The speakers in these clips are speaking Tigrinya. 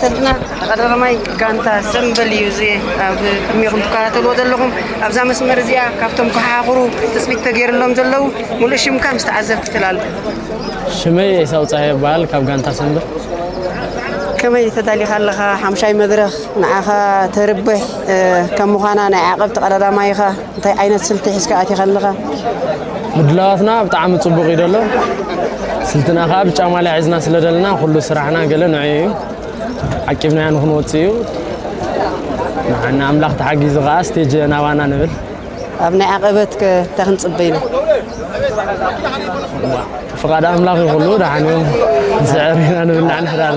ሰልጥና ቀዳማይ ጋንታ ሰምበል እዩ። እዚ ኣብ ቅድሚኹም ትከታተልዎ ዘለኹም ኣብዛ መስመር እዚኣ ካብቶም ከሓኽሩ ትፅቢት ተገይርሎም ዘለዉ፣ ሙሉእ ሽምካ ምስ ተዓዘብቲ ትላል። ሽመይ ኤሳው ፀሃይ ይበሃል፣ ካብ ጋንታ ሰምበል። ከመይ ተዳሊኻ ኣለኻ? ሓምሻይ መድረኽ ንዓኻ ተርብሕ ከም ምዃና፣ ናይ ዓቐብቲ ቀዳማይ ኢኻ። እንታይ ዓይነት ስልቲ ሒዝካ ኣቲኻ ኣለኻ? ምድላዋትና ብጣዕሚ ጽቡቕ እዩ ዘሎ። ስልትና ከኣ ብጫ ማልያ ሒዝና ስለ ዘለና፣ ኩሉ ስራሕና ገለ ንዕኡ እዩ። ዓቂብናዮ ንኽንወጽእ እዩ። ንዓና ኣምላኽ ተሓጊዙ ከኣ ስቴጅ ናባና ንብል። ኣብ ናይ ዓቐበት ከ እንታይ ክንጽበ ኢና? ፍቓድ ኣምላኽ እዩ ኩሉ፣ ደሓን እዩ። ንስዕር ኢና ንብል፣ ንሕና ሕዳር።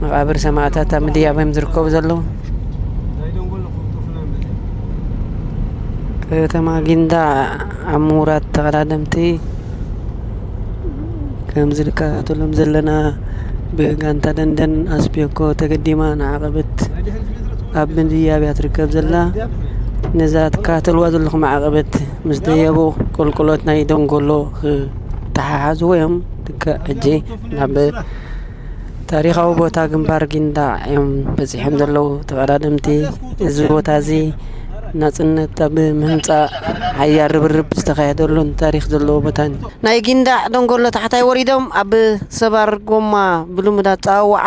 መቓብር ሰማእታት ኣብ ምድያብ እዮም ዝርከቡ ዘለዉ። ከተማ ጊንዳዕ ኣብ ምውራድ ተቐዳደምቲ ከም ዝንከታተሎም ዘለና፣ ብጋንታ ደንደን ኣስቤኮ ተገዲማ ንዓቐበት ኣብ ምድያብ እያ ትርከብ ዘላ። ነዛ ትከታተልዋ ዘለኹም ዓቐበት ምስ ደየቡ፣ ቁልቁለት ናይ ደንጎሎ ክተሓሓዝዎ እዮም። ልክዕ ሕጂ ናብ ታሪኻዊ ቦታ ግንባር ጊንዳዕ እዮም በጺሖም ዘለዉ ተቐዳደምቲ። እዚ ቦታ እዚ ናጽነት ኣብ ምህንጻእ ሓያል ርብርብ ዝተኻየደሉን ታሪኽ ዘለዎ ቦታን እዩ። ናይ ጊንዳዕ ደንጎሎ ታሕታይ ወሪዶም ኣብ ሰባር ጎማ ብልሙድ ኣጸዋውዓ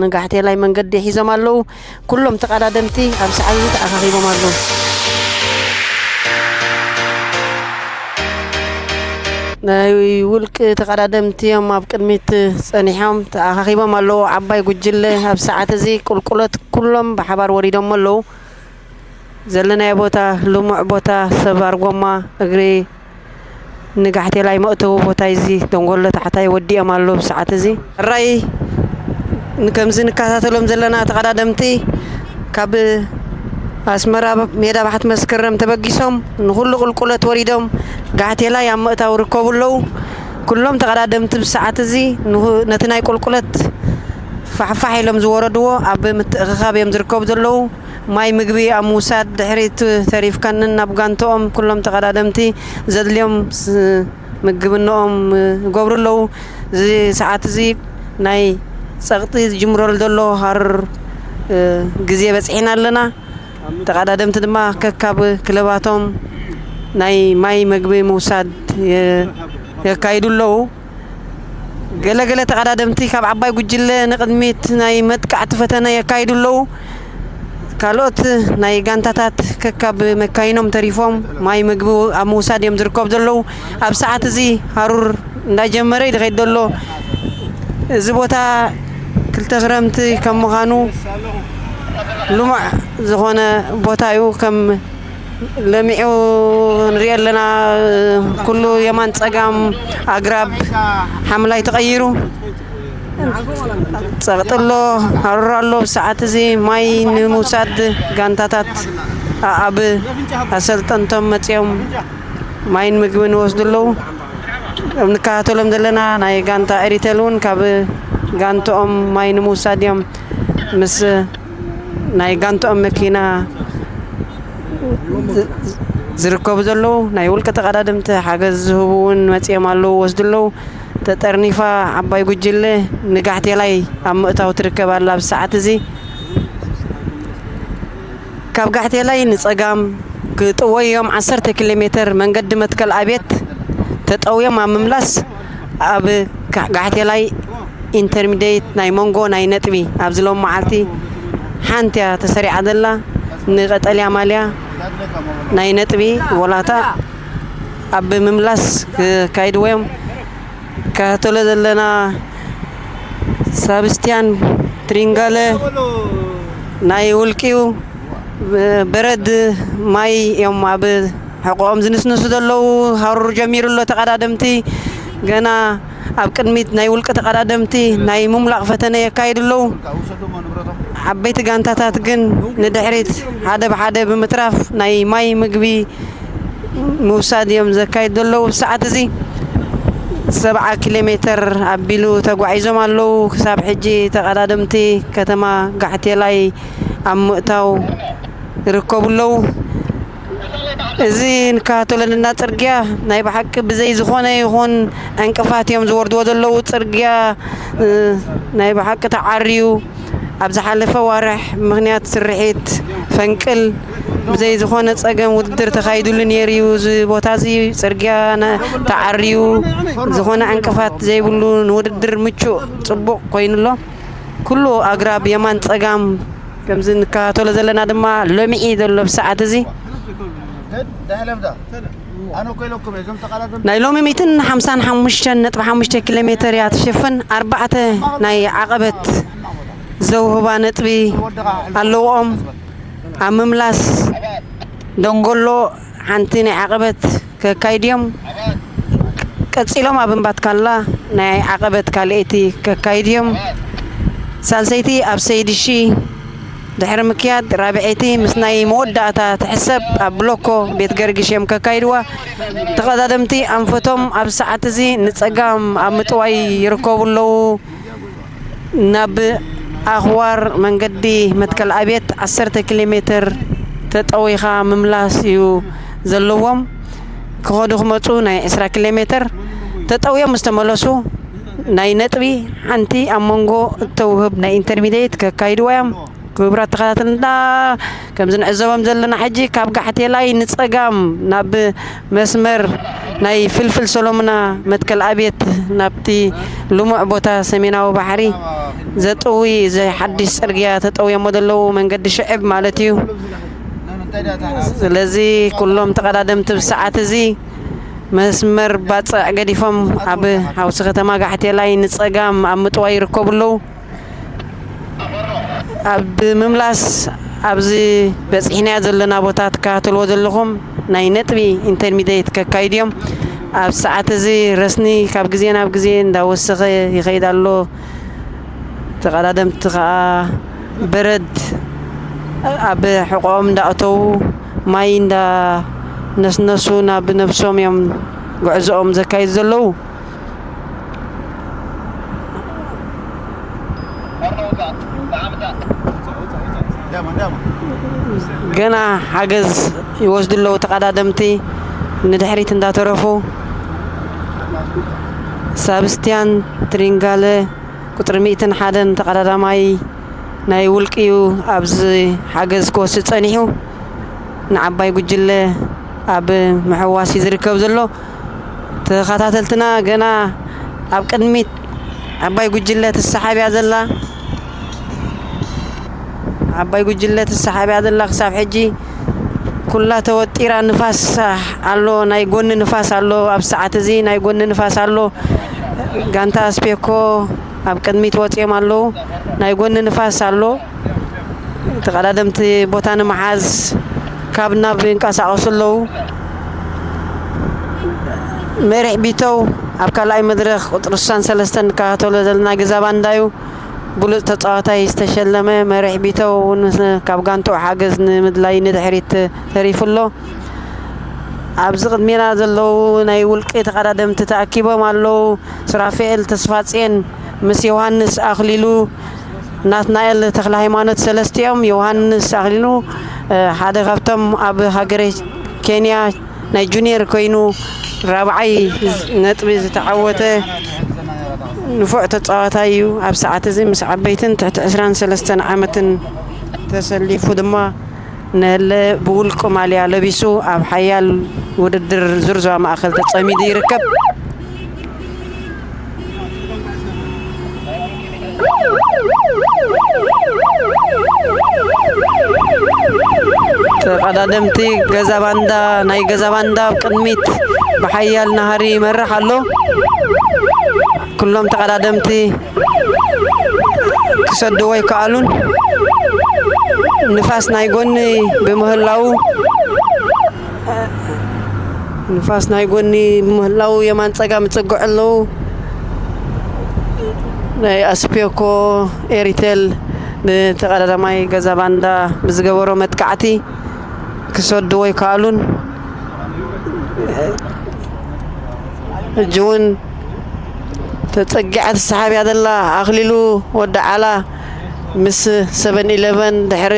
ንጋሕቴላይ መንገዲ ሒዞም ኣለዉ። ኩሎም ተቐዳደምቲ ኣብ ሰዓት እዚ ተኣኻኺቦም ኣለዉ። ናይ ውልቂ ተቐዳደምቲ እዮም ኣብ ቅድሚት ጸኒሖም ተኣኻኺቦም ኣለዉ። ዓባይ ጉጅለ ኣብ ሰዓት እዚ ቁልቁለት ኩሎም ብሓባር ወሪዶም ኣለዉ። ዘለናዮ ቦታ ልሙዕ ቦታ ሰባር ጎማ እግሪ ንጋሕቴላይ መእተዊ ቦታ እዚ ደንጎሎ ታሕታይ ወዲኦም ኣለዉ። ብሰዓት እዚ ሕራይ ንከምዚ ንከታተሎም ዘለና ተቐዳደምቲ ካብ ኣስመራ ሜዳ ባሕቲ መስከረም ተበጊሶም ንኹሉ ቁልቁለት ወሪዶም ጋሕቴላይ ኣብ ምእታው ይርከቡ ኣለዉ። ኩሎም ተቐዳደምቲ ብሰዓት እዚ ንኹ-፣ ነቲ ናይ ቁልቁለት ፋሕፋሕ ኢሎም ዝወረድዎ ኣብ ምትእኽኻብ እዮም ዝርከቡ ዘለዉ። ማይ ምግቢ ኣብ ምውሳድ ድሕሪት ተሪፍካንን ናብ ጋንትኦም ኩሎም ተቐዳደምቲ ዘድልዮም ስ-፣ ምግብንኦም ይገብሩ ኣለዉ። እዚ ሰዓት እዚ ናይ ጸቕጢ ዝጅምረሉ ዘሎ ሃሩር፣ እ፣ ግዜ በጺሕና ኣለና። ተቐዳደምቲ ድማ ከካብ ክለባቶም ናይ ማይ ምግቢ ምውሳድ የ-፣ የካይዱ ኣለዉ። ገለ ገለ ተቐዳደምቲ ካብ ዓባይ ጉጅለ ንቕድሚት ናይ መጥቃዕቲ ፈተነ የካይዱ ኣለዉ። ካልኦት ናይ ጋንታታት ከካብ መካይኖም ተሪፎም ማይ ምግቢ ኣብ ምውሳድ እዮም ዝርከቡ ዘለዉ። ኣብ ሰዓት እዚ ሃሩር እንዳጀመረ እዩ ዝኸይድ ዘሎ። እዚ ቦታ ክልተ ክረምቲ ከም ምዃኑ ልሙዕ ዝኾነ ቦታ እዩ። ከም ለሚዑ ንሪኦ ኣለና። ኩሉ የማን ጸጋም ኣግራብ ሓምላይ ተቐይሩ። ጸቕጢ ኣሎ፣ ሃሩር ኣሎ። ብሰዓት እዚ ማይ ንምውሳድ ጋንታታት ኣብ ኣሰልጠንቶም መጺኦም ማይን ምግብን ይወስዱ ኣለዉ። ንከታተሎም ዘለና ናይ ጋንታ ኤሪቴል እውን ካብ ጋንትኦም ማይ ንምውሳድ እዮም ምስ ናይ ጋንትኦም መኪና ዝርከቡ ዘለዉ። ናይ ውልቀ ተቐዳደምቲ ሓገዝ ዝህቡ እውን መፂኦም ኣለዉ፣ ወስዱ ኣለዉ። ተጠርኒፋ ዓባይ ጉጅለ ንጋሕቴላይ ኣብ ምእታው ትርከብ ኣላ። ኣብ ሰዓት እዚ ካብ ጋሕቴላይ ንፀጋም ክጥወዮም ዓሰርተ ኪሎ ሜትር መንገዲ መትከል ኣብየት ተጠውዮም ኣብ ምምላስ ኣብ ጋ- ጋሕቴላይ ኢንተርሚዲየት ናይ መንጎ ናይ ነጥቢ ኣብዚ ሎም መዓልቲ ሓንቲ እያ ተሰሪዓ ዘላ። ንቀጠልያ ማልያ ናይ ነጥቢ ወላታ ኣብ ምምላስ ክካይድዎ እዮም። ከታተሎ ዘለና ሳብስቲያን ትሪንጋለ ናይ ውልቂው በረድ ማይ እዮም ኣብ ሕቆኦም ዝንስንሱ ዘለዉ። ሃሩር ጀሚሩ ኣሎ። ተቐዳደምቲ ገና ኣብ ቅድሚት ናይ ውልቂ ተቐዳደምቲ ናይ ምምላቕ ፈተነ የካይዱ ኣለዉ። ዓበይቲ ጋንታታት ግን ንድሕሪት ሓደ ብሓደ ብምትራፍ ናይ ማይ ምግቢ ምውሳድ እዮም ዘካይዱ ዘለዉ። ሰዓት እዚ ሰብዓ ኪሎ ሜትር ኣቢሉ ተጓዒዞም ኣለዉ። ክሳብ ሕጂ ተቐዳደምቲ ከተማ ጋሕቴላይ ኣብ ምእታው ይርከቡ ኣለዉ። እዚ ንከታተሎ ዘለና ጽርግያ ናይ ብሓቂ ብዘይ ዝኾነ ይኹን ዕንቅፋት እዮም ዝወርድዎ ዘለዉ። ጽርግያ እ፣ ናይ ብሓቂ ተዓርዩ ኣብ ዝሓለፈ ዋርሕ ምኽንያት ስርሒት ፈንቅል ብዘይ ዝኾነ ጸገም ውድድር ተኻይዱሉ ነይሩ እዩ። እዚ ቦታ እዚ ጽርግያ ነ- ተዓርዩ ዝኾነ ዕንቅፋት ዘይብሉ ንውድድር ምቹእ ጽቡቕ ኮይኑሎ። ኩሉ ኣግራብ የማን ጸጋም ከምዚ ንከታተሎ ዘለና ድማ ለሚዒ ዘሎ ብሰዓት እዚ ናይ ሎሚ ሚእትን ሓምሳን ሓሙሽተን ነጥቢ ሓሙሽተ ኪሎ ሜትር እያ ትሽፍን። ኣርባዕተ ናይ ዓቐበት ዘውህባ ነጥቢ ኣለዎም። ኣብ ምምላስ ደንጎሎ ሓንቲ ናይ ዓቐበት ከካይድ እዮም። ቀጺሎም ኣብ እምባትካላ ናይ ዓቐበት ካልኣይቲ ከካይድ እዮም። ሳልሰይቲ ኣብ ሰይድሺ ድሕሪ ምክያድ ራብዐይቲ ምስ ናይ መወዳእታ ትሕሰብ ኣብ ብሎኮ ቤት ገርግሽ እዮም ከካይድዋ። ተቐዳደምቲ ኣንፈቶም ኣብ ሰዓት እዚ ንጸጋም ኣብ ምጥዋይ ይርከቡ ኣለዉ። ናብ ኣኽዋር መንገዲ መትከል ኣብየት ዓሰርተ ኪሎ ሜትር ተጠዊኻ ምምላስ እዩ ዘለዎም። ክኸዱ ክመፁ ናይ ዕስራ ኪሎ ሜትር ተጠውዮም ምስ ተመለሱ ናይ ነጥቢ ሓንቲ ኣብ መንጎ እተውህብ ናይ ኢንተርሚዲየት ከካይድዋ እዮም። ክቡራት ተኸታተልና ከምዚ ንዕዘቦም ዘለና ሕጂ ካብ ጋሕቴላይ ንፀጋም ናብ መስመር ናይ ፍልፍል ሰሎምና መትከል ኣብየት ናብቲ ልሙዕ ቦታ ሰሜናዊ ባሕሪ ዘጥዊ እዚ ሓድሽ ፅርግያ ተጠውዮሞ ዘለዉ መንገዲ ሽዕብ ማለት እዩ። ስለዚ ኩሎም ተቐዳደምቲ ብሰዓት እዚ መስመር ባፅዕ ገዲፎም ኣብ ሓውሲ ከተማ ጋሕቴላይ ንፀጋም ኣብ ምጥዋይ ይርከቡ ኣለዉ። ኣብ ምምላስ ኣብዚ በፂሕናዮ ዘለና ቦታ ትከታተልዎ ዘለኹም ናይ ነጥቢ ኢንተርሚዲየት ከካይድ እዮም። ኣብ ሰዓት እዚ ረስኒ ካብ ግዜ ናብ ግዜ እንዳወሰኸ ይኸይድ ኣሎ። ተቐዳደምቲ ከዓ በረድ ኣብ ሕቖኦም እንዳኣተዉ ማይ እንዳነስነሱ ናብ ነብሶም እዮም ጉዕዞኦም ዘካይዱ ዘለዉ። ገና ሓገዝ ይወስዱ ኣለዉ ተቐዳደምቲ ንድሕሪት እንዳተረፉ። ሳብስቲያን ትሪንጋለ ቁፅሪ ሚእትን ሓደን ተቐዳዳማይ ናይ ውልቂ'ዩ ኣብዚ ሓገዝ ክወስድ ጸኒሑ። ንዓባይ ጉጅለ ኣብ ምሕዋስ እዩ ዝርከብ ዘሎ። ተኸታተልትና ገና ኣብ ቅድሚት ዓባይ ጉጅለ ትሰሓብ እያ ዘላ። ዓባይ ጉጅለ ትሰሓብ እያ ዘላ ክሳብ ሕጂ። ኩላ ተወጢራ፣ ንፋስ ኣሎ፣ ናይ ጎኒ ንፋስ ኣሎ፣ ኣብ ሰዓት እዚ ናይ ጎኒ ንፋስ ኣሎ። ጋንታ ኣስፔኮ ኣብ ቅድሚት ወፂኦም ኣለዉ። ናይ ጎኒ ንፋስ ኣሎ። ተቐዳደምቲ ቦታ ንምሓዝ ካብ ናብ ይንቀሳቐሱ ኣለዉ። መሪሕ ቢተው ኣብ ካልኣይ መድረኽ ቁፅሪ ስሳን ሰለስተን ንከታተሎ ዘለና ገዛ ባንዳ እዩ። ብሉፅ ተፃዋታይ ዝተሸለመ መሪሕ ቢተው እውን ካብ ጋንትኡ ሓገዝ ንምድላይ ንድሕሪት ተሪፉ ኣሎ። ኣብዚ ቅድሜና ዘለዉ ናይ ውልቂ ተቐዳደምቲ ተኣኪቦም ኣለዉ። ሱራፌኤል ተስፋጽዮን ምስ ዮሃንስ ኣኽሊሉ፣ ናትናኤል ተኽለ ሃይማኖት ሰለስቲኦም። ዮሃንስ ኣኽሊሉ፣ እ፣ ሓደ ካብቶም ኣብ ሃገረ ኬንያ ናይ ጁኒየር ኮይኑ ራብዓይ ነጥቢ ዝተዓወተ ንፉዕ ተጻዋታይ እዩ። ኣብ ሰዓት እዚ ምስ ዓበይትን ትሕቲ ዕስራን ሰለስተን ዓመትን ተሰሊፉ ድማ ነለ ብውልቁ ማልያ ለቢሱ ኣብ ሓያል ውድድር ዙር ዞባ ማእከል ተጸሚዱ ይርከብ። ተቐዳደምቲ ገዛ ባንዳ፣ ናይ ገዛ ባንዳ ኣብ ቅድሚት ብሓያል ናህሪ ይመርሕ ኣሎ። ኩሎም ተቐዳደምቲ ክሰድዎ ኣይከኣሉን። ንፋስ ናይ ጎኒ ብምህላዉ፣ ንፋስ ናይ ጎኒ ብምህላዉ የማን ጸጋም ይጽግዑ ኣለዉ። ናይ ኣስፔኮ ኤሪቴል ንተቐዳዳማይ ገዛ ባንዳ ብዝገበሮ መጥቃዕቲ ክሰድዎ ኣይከኣሉን። ሕጂ እውን ተጸጊዓ ትሰሓብ እያ ዘላ። ኣኽሊሉ ወዲ ዓላ ምስ ሰቨን ኢለቨን ድሕሪ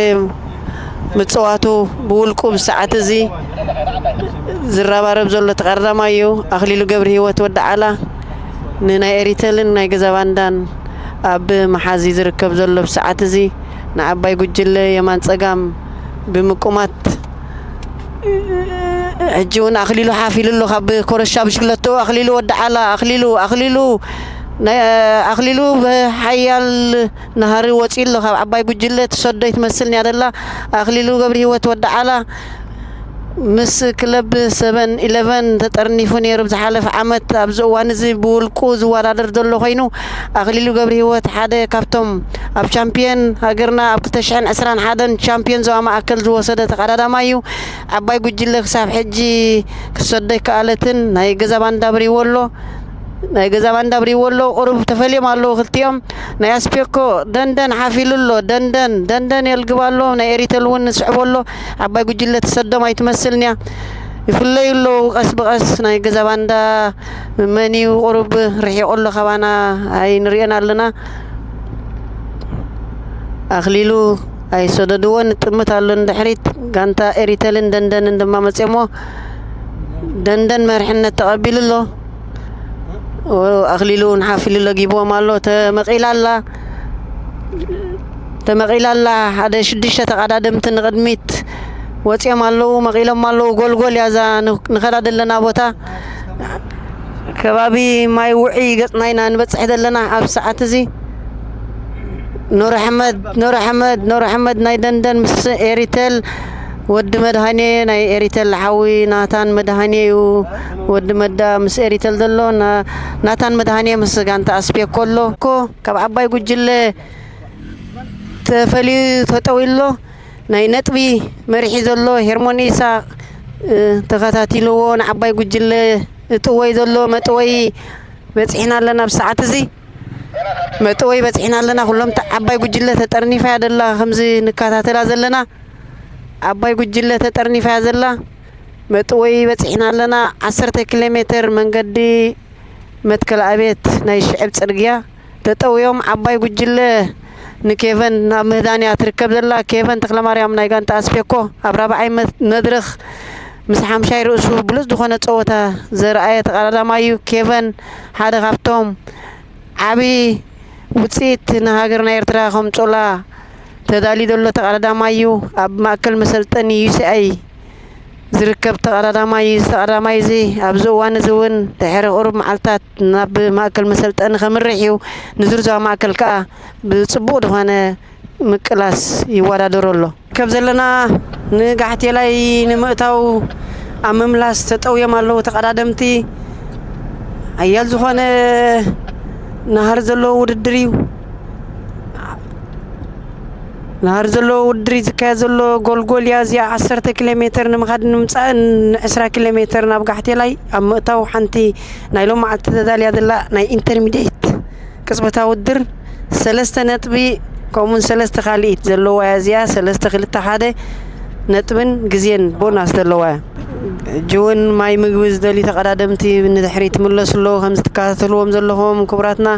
ምጽዋቱ ብውልቁ ብሰዓት እዚ ዝረባረብ ዘሎ ተቐዳዳማይ እዩ። ኣኽሊሉ ገብረ ህይወት ወዲ ዓላ ንናይ ኤሪቴልን ናይ ገዛ ባንዳን ኣብ መሓዚ ዝርከብ ዘሎ ብሰዓት እዚ ንዓባይ ጉጅለ የማን ጸጋም ብምቁማት ሕጂ እውን ኣኽሊሉ ሓፍ ኢሉ ኣሎ። ካብ ኮረሻ ብሽክለቶ ኣኽሊሉ ወዲ ዓላ፣ ኣኽሊሉ፣ ኣኽሊሉ፣ ናይ፣ ኣኽሊሉ ብሓያል ናህሪ ወፂኡ ኣሎ። ካብ ዓባይ ጉጅለ ትሰዶ ኣይትመስልን እያ ደላ። ኣኽሊሉ ገብረ ህይወት ወዲ ዓላ ምስ ክለብ ሰቨን ኢለቨን ተጠርኒፉ ነይሩ። ብዝሓለፈ ዓመት ኣብዚ እዋን እዚ ብውልቁ ዝወዳደር ዘሎ ኮይኑ፣ ኣኽሊሉ ገብረ ህይወት ሓደ ካብቶም ኣብ ቻምፒየን ሃገርና ኣብ ክልተ ሽሕን ዕስራን ሓደን ቻምፒየን ዞባ ማእከል ዝወሰደ ተቐዳዳማይ እዩ። ዓባይ ጉጅለ ክሳብ ሕጂ ክትሰዶ ኣይከኣለትን። ናይ ገዛ ባንዳ ኣብሪዎ ኣሎ። ናይ ገዛ ባንዳ ኣብሪዎ ኣሎ። ቁሩብ ተፈልዮም ኣለዉ ክልቲኦም። ናይ ኣስፔኮ ደንደን ሓፍ ኢሉ ኣሎ። ደንደን፣ ደንደን የልግብ ኣሎ። ናይ ኤሪተል እውን ንስዕቦ ኣሎ። ዓባይ ጉጅለ ትሰዶም ኣይትመስልን እያ። ይፍለዩ ኣለዉ ቀስ ብቐስ። ናይ ገዛ ባንዳ መን እዩ ቁሩብ ርሒቑ ኣሎ ካባና ኣይንሪኦን ኣለና። ኣኽሊሉ ኣይሰደድዎን፣ ይጥምት ኣሎ ንድሕሪት። ጋንታ ኤሪተልን ደንደንን ድማ መፅዮሞ። ደንደን መሪሕነት ተቐቢሉ ኣሎ። ኦ፣ ኣኽሊሉ እውን ሓፍ ኢሉ ለጊብዎም ኣሎ። ተመቒላ ኣላ። ተመቒላ ኣላ። ሓደ ሽዱሽተ ተቐዳደምቲ ንቕድሚት ወፂኦም ኣለዉ፣ መቒሎም ኣለዉ። ጎልጎል እያ እዛ ን-፣ ንኸዳ ዘለና ቦታ። ከባቢ ማይ ውዒ ገፅና ኢና ንበፅሕ ዘለና ኣብ ሰዓት እዚ። ኑር ኣሕመድ፣ ኑር ኣሕመድ፣ ኑር ኣሕመድ ናይ ደንደን ምስ ኤሪተል፣ ወዲ መድሃኔ ናይ ኤሪተል ሓዊ ናታን መድሃኔ እዩ። ወዲ መዳ ምስ ኤሪተል ዘሎ ና-፣ ናታን መድሃኔ ምስ ጋንታ ኣስፔኮ ኣሎ። እኮ ካብ ዓባይ ጉጅለ ተፈልዩ ተጠውዩ ኣሎ። ናይ ነጥቢ መሪሒ ዘሎ ሄርሞን ኢሳቕ፣ እ፣ ተኸታቲልዎ ንዓባይ ጉጅለ እጥወይ ዘሎ መጥወይ በፂሕና ኣለና። ኣብ ሰዓት እዚ መጥወይ በፂሕና ኣለና። ኩሎም ተ-፣ ዓባይ ጉጅለ ተጠርኒፋ እያ ዘላ፣ ከምዚ ንከታተላ ዘለና። ዓባይ ጉጅለ ተጠርኒፋ እያ ዘላ። መጥወይ በፂሕና ኣለና። ዓሰርተ ኪሎ ሜትር መንገዲ መትከል ኣቤት ናይ ሽዕብ ፅርግያ ተጠውዮም ዓባይ ጉጅለ ንኬቨን ናብ ምህዳን እያ ትርከብ ዘላ። ኬቨን ተኽለማርያም ናይ ጋንታ ኣስፔኮ ኣብ ራብዓይ መ-፣ መድረኽ ምስ ሓምሻይ ርእሱ ብሉጽ ዝኾነ ጸወታ ዘርኣየ ተቐዳዳማይ እዩ። ኬቨን ሓደ ካብቶም ዓቢ ውጽኢት ንሃገርና ኤርትራ ከምጽኡላ ተዳልዩ ዘሎ ተቐዳዳማይ እዩ። ኣብ ማእከል መሰልጠኒ ዩ ሲ ኣይ ዝርከብ ተቐዳዳማይ እዩ። እዚ ተቐዳዳማይ እዚ ኣብዚ እዋን እዚ እውን ድሕሪ ቁሩብ መዓልታት ናብ ማእከል መሰልጠኒ ከምርሕ እዩ። ንዙር ዞባ ማእከል ከኣ ብጽቡቕ ዝኾነ ምቅላስ ይወዳደሩ ኣሎ። ከብ ዘለና ንጋሕቴላይ ንምእታው ኣብ ምምላስ ተጠውዮም ኣለዉ ተቐዳደምቲ። ኣያል ዝኾነ ናሃር ዘለዎ ውድድር እዩ። ናሃር ዘለዎ ውድድር እዩ ዝካየድ ዘሎ። ጎልጎል እያ እዚኣ። ዓሰርተ ኪሎ ሜትር ንምኻድ ንምምፃእን ዕስራ ኪሎ ሜትር ናብ ጋሕቴላይ ኣብ ምእታው ሓንቲ ናይ ሎም መዓልቲ ተዳልያ ዘላ ናይ ኢንተርሚዲየት ቅጽበታዊ ውድድር ሰለስተ ነጥቢ ከምኡውን ሰለስተ ካልኢት ዘለዋ እያ እዚኣ። ሰለስተ ክልተ ሓደ ነጥብን ግዜን ቦናስ ዘለዋ እያ። ሕጂ እውን ማይ ምግቢ ዝደልዩ ተቐዳደምቲ ንድሕሪት ይምለሱ ኣለዉ። ከምዚ ትከታተልዎም ዘለኹም ክቡራትና፣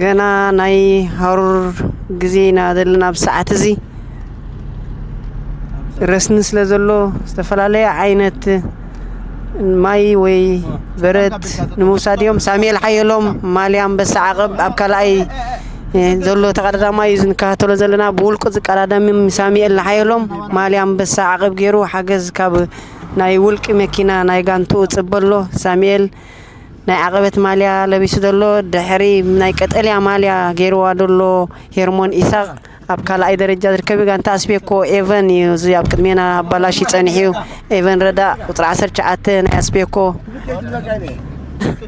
ገና ናይ ሃሩር ግዜ ኢና ዘለና ኣብዚ ሰዓት እዚ። ረስኒ ስለ ዘሎ ዝተፈላለየ ዓይነት ማይ ወይ በረድ ንምውሳድ እዮም። ሳሙኤል ሓየሎም ማልያ ኣንበሳ ዓቐብ ኣብ ካልኣይ፣ እ፣ ዘሎ ተቐዳዳማይ እዩ። ንከታተሎ ዘለና ብውልቁ ዝቀዳደም ሳሙኤል ሓየሎም ማልያ ኣንበሳ ዓቐብ ገይሩ ሓገዝ ካብ ናይ ውልቂ መኪና ናይ ጋንትኡ ጽበሎ። ሳሙኤል ናይ ዓቐበት ማልያ ለቢሱ ዘሎ፣ ድሕሪ ናይ ቀጠልያ ማልያ ገይርዋ ዘሎ ሄርሞን ኢሳቕ ኣብ ካልኣይ ደረጃ ዝርከብ እዩ። ጋንታ ኣስቤኮ ኤቨን እዩ። እዚ ኣብ ቅድሜና ኣባላሽ ይጸንሕ እዩ። ኤቨን ረዳ ቁጽሪ ዓሰርተ ትሽዓተ ናይ ኣስቤኮ።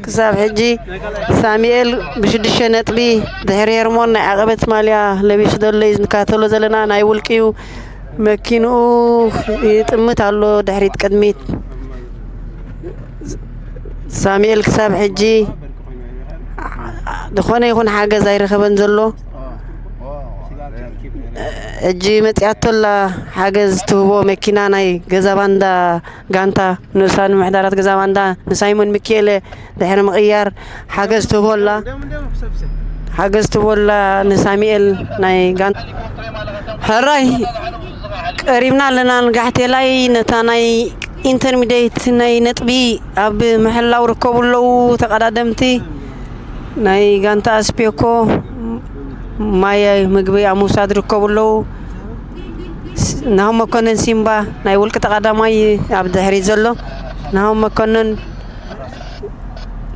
ክሳብ ሕጂ ሳሙኤል ብሽዱሽተ ነጥቢ ድሕሪ ሄርሞን ናይ ዓቐበት ማልያ ለቢሱ ዘሎ እዩ። ዝንካተሎ ዘለና ናይ ውልቂ እዩ። መኪንኡ ይጥምት ኣሎ ድሕሪት ቅድሚት። ሳሙኤል ክሳብ ሕጂ ዝኾነ ይኹን ሓገዝ ኣይረኸበን ዘሎ። ሕጂ መፂኣቶ ኣላ ሓገዝ ትህቦ መኪና ናይ ገዛ ባንዳ ጋንታ ንኡሳን ምሕዳራት ገዛ ባንዳ ንሳይሞን ሚኪኤለ ድሕሪ ምቕያር ሓገዝ ትህቦ ኣላ። ሓገዝ ትህቦ ኣላ ንሳሙኤል ናይ ጋንታ። ሕራይ ቀሪብና ኣለና ንጋሕቴላይ ነታ ናይ ኢንተርሚዲየት ናይ ነጥቢ ኣብ ምሕላው ርከቡ ኣለዉ ተቐዳደምቲ። ናይ ጋንታ ኣስፔኮ ማይ ምግቢ ኣብ ምውሳድ ርከቡ ኣለዉ። ስ-፣ ናሆም መኮነን ሲምባ ናይ ውልቂ ተቐዳማይ ኣብ ድሕሪት ዘሎ። ናሆም መኮነን፣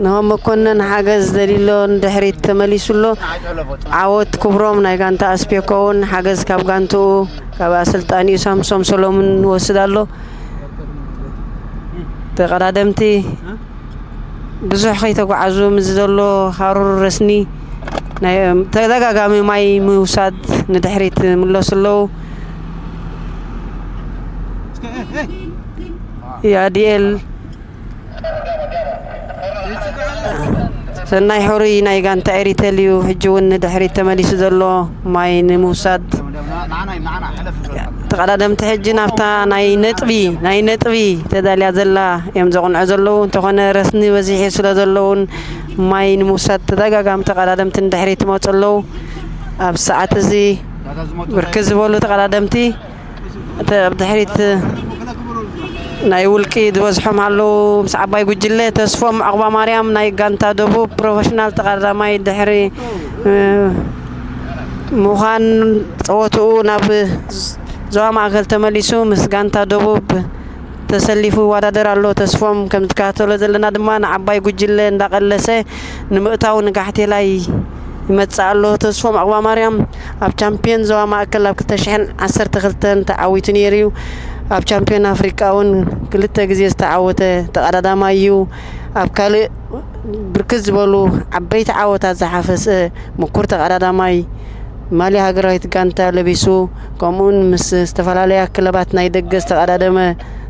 ናሆም መኮነን ሓገዝ ደሊሎ ንድሕሪት ተመሊሱ ኣሎ። ዓወት ክብሮም ናይ ጋንታ ኣስፔኮ እውን ሓገዝ ካብ ጋንትኡ ካብ ኣሰልጣኒኡ ሳምሶም ሰሎሙን ይወስድ ኣሎ። ተቐዳደምቲ ብዙሕ ከይተጓዓዙ፣ ምስ ዘሎ ሃሩር ረስኒ ናይ ተደጋጋሚ ማይ ምውሳድ ንድሕሪት ይምለሱ ኣለዉ። ያዲኤል ሰናይ ሕሩይ ናይ ጋንታ ኤሪተል እዩ። ሕጂ እውን ንድሕሪት ተመሊሱ ዘሎ ማይ ንምውሳድ። ተቐዳደምቲ ሕጂ ናብታ ናይ ነጥቢ፣ ናይ ነጥቢ ተዳልያ ዘላ እዮም ዘቕንዑ ዘለዉ። እንተኾነ ረስኒ በዚሑ ስለ ዘለውን ማይ ንምውሳድ ተደጋጋሚ ተቐዳደምቲ ንድሕሪት ይመፁ ኣለዉ። ኣብ ሰዓት እዚ ብርክት ዝበሉ ተቐዳደምቲ እቲ ኣብ ድሕሪት ናይ ውልቂ ዝበዝሖም ኣለዉ። ምስ ዓባይ ጉጅለ ተስፎም ዕቑባ ማርያም ናይ ጋንታ ደቡብ ፕሮፌሽናል ተቐዳዳማይ ድሕሪ፣ እ፣ ምዃን ጸወትኡ ናብ ዞባ ማእከል ተመሊሱ ምስ ጋንታ ደቡብ ተሰሊፉ ይወዳደር ኣሎ። ተስፎም ከም ዝከታተሎ ዘለና ድማ ንዓባይ ጉጅለ እንዳቐለሰ ንምእታው ንጋሕቴላይ ይመጽእ ኣሎ። ተስፎም ዕቑባ ማርያም ኣብ ቻምፒዮን ዞባ ማእከል ኣብ ክልተ ሽሕን ዓሰርተ ክልተን ተዓዊቱ ነይሩ እዩ። ኣብ ቻምፒዮን ኣፍሪቃ እውን ክልተ ግዜ ዝተዓወተ ተቐዳዳማይ እዩ። ኣብ ካልእ ብርክት ዝበሉ ዓበይቲ ዓወታት ዝሓፈሰ ምኩር ተቐዳዳማይ፣ ማልያ ሃገራዊት ጋንታ ለቢሱ፣ ከምኡውን ምስ ዝተፈላለያ ክለባት ናይ ደገ ዝተቐዳደመ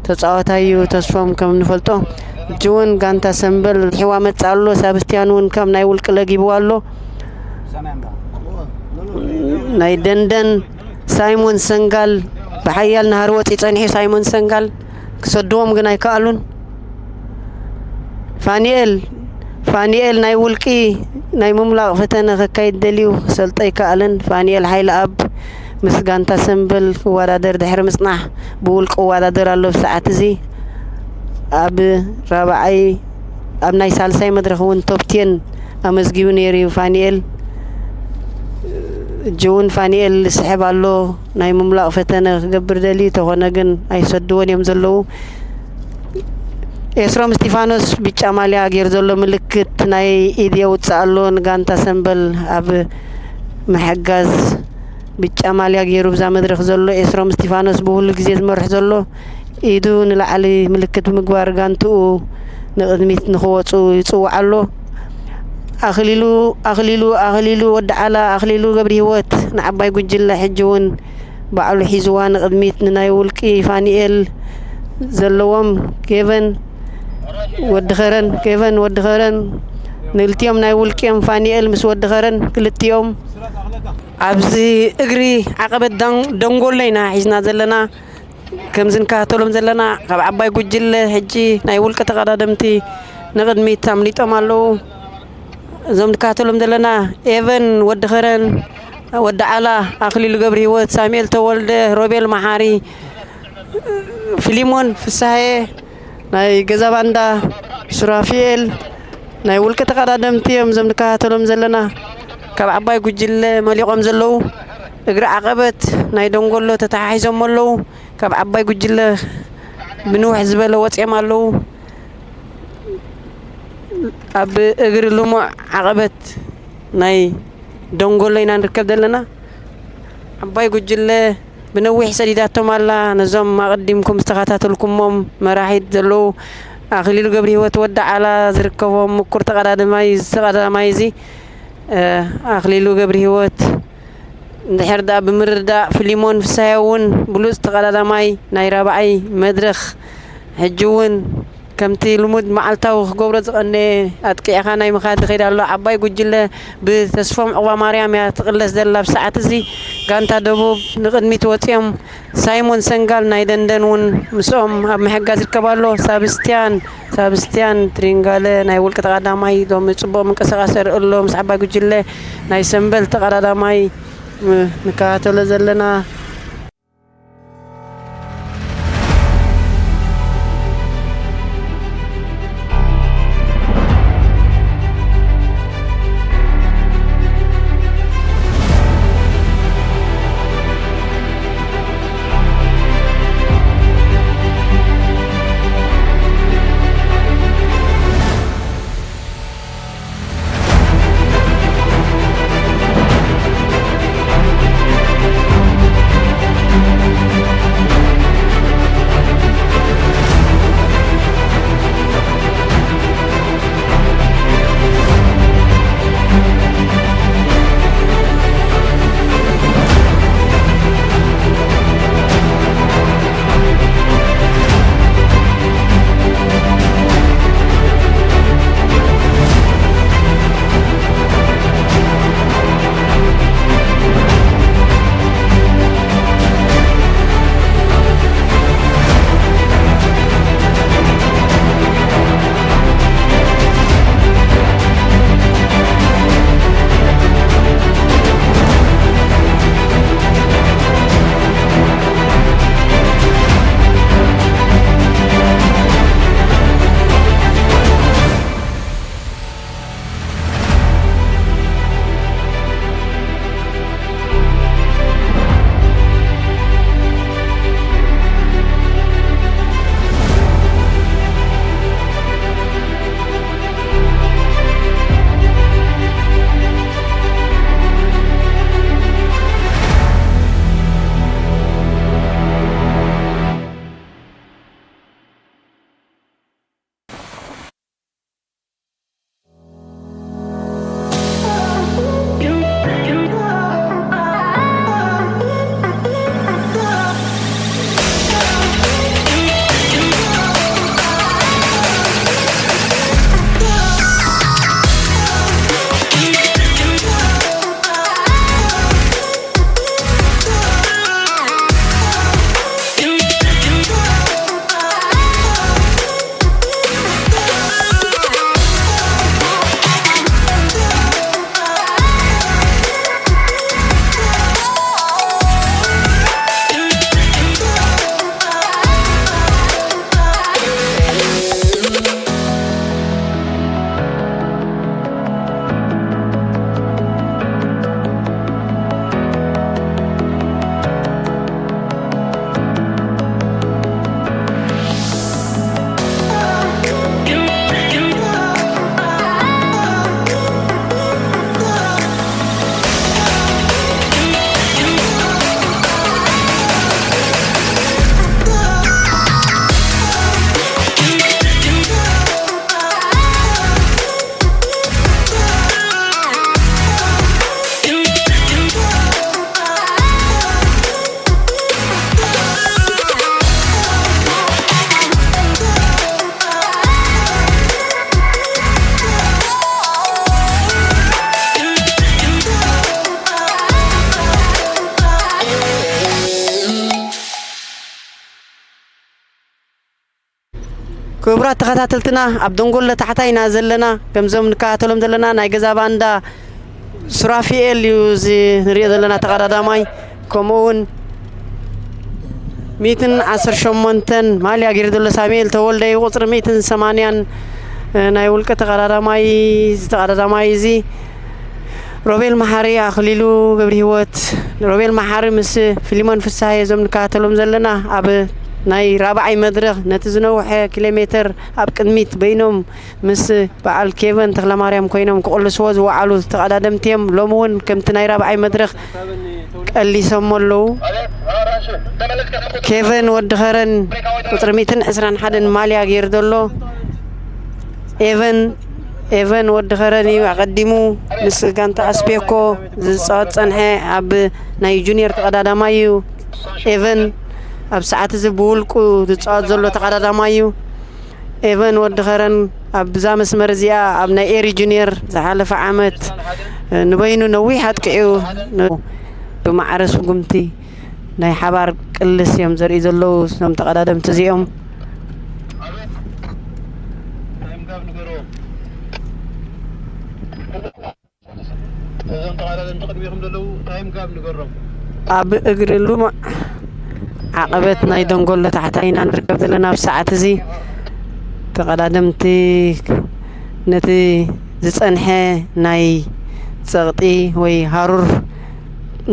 ተጻዋታይ እዩ። ተስፎም ከም ንፈልጦ፣ ሕጂ እውን ጋንታ ሰምበል ሒዋ መጽእ ኣሎ። ሳብስቲያን እውን ከም ናይ ውልቂ ለጊብዋ ኣሎ። ናይ ደንደን ሳይሞን ሰንጋል ብሓያል ናህሪ ወፂኡ ጸኒሑ። ሳይሞን ሰንጋል ክሰድዎም ግን ኣይከኣሉን። ፋኒኤል፣ ፋኒኤል ናይ ውልቂ ናይ ምምላቕ ፈተነ ከካይድ ደልዩ ክሰልጦ ኣይከኣለን። ፋኒኤል ሓይለኣብ ምስ ጋንታ ሰምበል ክወዳደር ድሕሪ ምጽናሕ ብውልቂ ይወዳደር ኣሎ። ብሰዓት እዚ ኣብ ራብዓይ፣ ኣብ ናይ ሳልሳይ መድረኽ እውን ቶፕ ቴን ኣመዝጊቡ ነይሩ እዩ ፋኒኤል። ሕጂ እውን ፋኒኤል ይስሕብ ኣሎ። ናይ ምምላቕ ፈተነ ክገብር ደልዩ፣ ተኾነ ግን ኣይሰድዎን እዮም ዘለዉ። ኤስሮም እስቲፋኖስ ብጫ ማልያ ገይሩ ዘሎ ምልክት ናይ ኢድ የውፅእ ኣሎ። ንጋንታ ሰምበል ኣብ ምሕጋዝ ብጫ ማልያ ገይሩ ብዛ መድረኽ ዘሎ ኤስሮም እስቲፋኖስ ብኩሉ ግዜ ዝመርሕ ዘሎ ኢዱ ንላዕሊ ምልክት ብምግባር ጋንትኡ ንቕድሚት ንኽወፁ ይፅውዕ ኣሎ። ኣኽሊሉ ኣኽሊሉ ኣኽሊሉ ወዲ ዓላ ኣኽሊሉ ገብሪ ህይወት ንዓባይ ጉጅለ ሕጂ እውን ባዕሉ ሒዝዋ ንቕድሚት ንናይ ውልቂ ፋኒኤል ዘለዎም ኬቨን ወዲ ኸረን ኬቨን ወዲ ኸረን ንልቲኦም ናይ ውልቂኦም ፋኒኤል ምስ ወዲ ኸረን ክልቲኦም ኣብዚ እግሪ ዓቐበት ደንጎሎ ኢና ሒዝና ዘለና። ከምዚ ንከታተሎም ዘለና ካብ ዓባይ ጉጅለ ሕጂ ናይ ውልቂ ተቐዳደምቲ ንቕድሚት ኣምሊጦም ኣለዉ። እዞም ንከታተሎም ዘለና ኤቨን ወዲ ኸረን፣ ወዲ ዓላ፣ ኣኽሊሉ ገብረ ህይወት፣ ሳሙኤል ተወልደ፣ ሮቤል መሓሪ፣ ፊሊሞን ፍስሃየ፣ ናይ ገዛ ባንዳ ሱራፊኤል፣ ናይ ውልቂ ተቐዳደምቲ እዮም እዞም ንከታተሎም ዘለና። ካብ ዓባይ ጉጅለ መሊቖም ዘለዉ እግሪ ዓቐበት ናይ ደንጎሎ ተተሓሒዞም ኣለዉ። ካብ ዓባይ ጉጅለ ብንውሕ ዝበለ ወፂኦም ኣለዉ። ኣብ እግሪ ልሙዕ ዓቐበት ናይ ደንጎሎ ኢና ንርከብ ዘለና። ዓባይ ጉጅለ ብነዊሕ ሰዲዳቶም ኣላ። ነዞም ኣቐዲምኩም ዝተኸታተልኩሞም መራሒት ዘለዉ ኣኽሊሉ ገብረ ህይወት ወዲ ዓላ ዝርከቦም ምኩር ተቐዳዳማይ፣ ተቐዳዳማይ እዚ ኣኽሊሉ ገብረ ህይወት እንድሕር ደኣ ብምርዳእ ፊሊሞን ፍስሃየ እውን ብሉፅ ተቐዳዳማይ ናይ ራብዓይ መድረኽ ሕጂ እውን ከምቲ ልሙድ መዓልታዊ ክገብሮ ዝቐነየ ኣጥቂዕካ ናይ ምኻድ ይኸይድ ኣሎ። ዓባይ ጉጅለ ብተስፎም ዑቕባ ማርያም እያ ትቕለስ ዘላ። ኣብ ሰዓት እዚ ጋንታ ደቡብ ንቕድሚት ወፂኦም ሳይሞን ሰንጋል ናይ ደንደን እውን ምስኦም ኣብ ምሕጋዝ ይርከብ ኣሎ። ሳብስቲያን ሳብስቲያን ትሪንጋለ ናይ ውልቂ ተቐዳማይ ሎሚ ፅቡቕ ምንቅስቃስ የርኢ ኣሎ። ምስ ዓባይ ጉጅለ ናይ ሰንበል ተቐዳዳማይ ም- ንከታተሎ ዘለና ክቡራት ተኸታተልትና፣ ኣብ ደንጎሎ ታሕታይ ኢና ዘለና። ከምዞም ንከታተሎም ዘለና ናይ ገዛ ባንዳ ሱራፊኤል እዩ እዚ ንሪኦ ዘለና ተቐዳዳማይ። ከምኡ እውን ሚእትን ዓሰርተ ሸሞንተን ማልያ ገይሩ ዘሎ ሳሙኤል ተወልደ እዩ። ቁፅሪ ሚእትን ሰማንያን፣ እ፣ ናይ ውልቀ ተቐዳዳማይ፣ እዚ ተቐዳዳማይ እዚ ሮቤል መሓሪ፣ ኣኽሊሉ ገብረ ህይወት፣ ሮቤል መሓሪ ምስ ፊሊሞን ፍስሃየ እዞም ንከታተሎም ዘለና ኣብ ናይ ራብዓይ መድረኽ ነቲ ዝነውሐ ኪሎ ሜትር ኣብ ቅድሚት በይኖም ምስ በዓል ኬቨን ተኽለማርያም ኮይኖም ክቕልስዎ ዝወዓሉ ተቐዳደምቲ እዮም። ሎሚ እውን ከምቲ ናይ ራብዓይ መድረኽ ቀሊሶሞ ኣለዉ። ኬቨን ወዲ ኸረን ቁፅሪ ሚእትን ዕስራን ሓደን ማልያ ገይሩ ዘሎ ኤቨን፣ ኤቨን ወዲ ኸረን እዩ። ኣቐዲሙ ምስ ጋንታ ኣስፔኮ ዝፃወት ፀንሐ፣ ኣብ ናይ ጁኒየር ተቐዳዳማይ እዩ። ኤቨን ኣብ ሰዓት እዚ ብውልቁ ዝፃወት ዘሎ ተቐዳዳማይ እዩ። ኤቨን ወዲ ኸረን ኣብዛ መስመር እዚኣ ኣብ ናይ ኤሪ ጁኒየር ዝሓለፈ ዓመት ንበይኑ ነዊሕ ኣጥቂዑ ን-፣ ብማዕረ ስጉምቲ ናይ ሓባር ቅልስ እዮም ዘርኢ ዘለዉ እዞም ተቐዳደምቲ እዚኦም። እዞም ተቐዳደምቲ ቅድሚኹም ዘለዉ ታይም ጋብ ንገሮም። ኣብ እግሪ ልሙዕ ዓቐበት ናይ ደንጎሎ ታሕታይ ኢና ንርከብ ዘለና። ኣብ ሰዓት እዚ ተቐዳደምቲ ነቲ ዝጸንሐ ናይ ጸቕጢ ወይ ሃሩር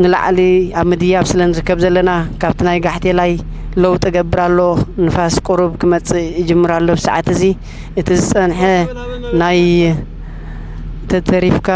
ንላዕሊ ኣብ ምድያብ ስለ ንርከብ ዘለና፣ ካብቲ ናይ ጋሕቴላይ ለውጢ እገብር ኣሎ። ንፋስ ቁሩብ ክመጽእ ይጅምር ኣሎ። ኣብ ሰዓት እዚ እቲ ዝጸንሐ ናይ ተተሪፍካ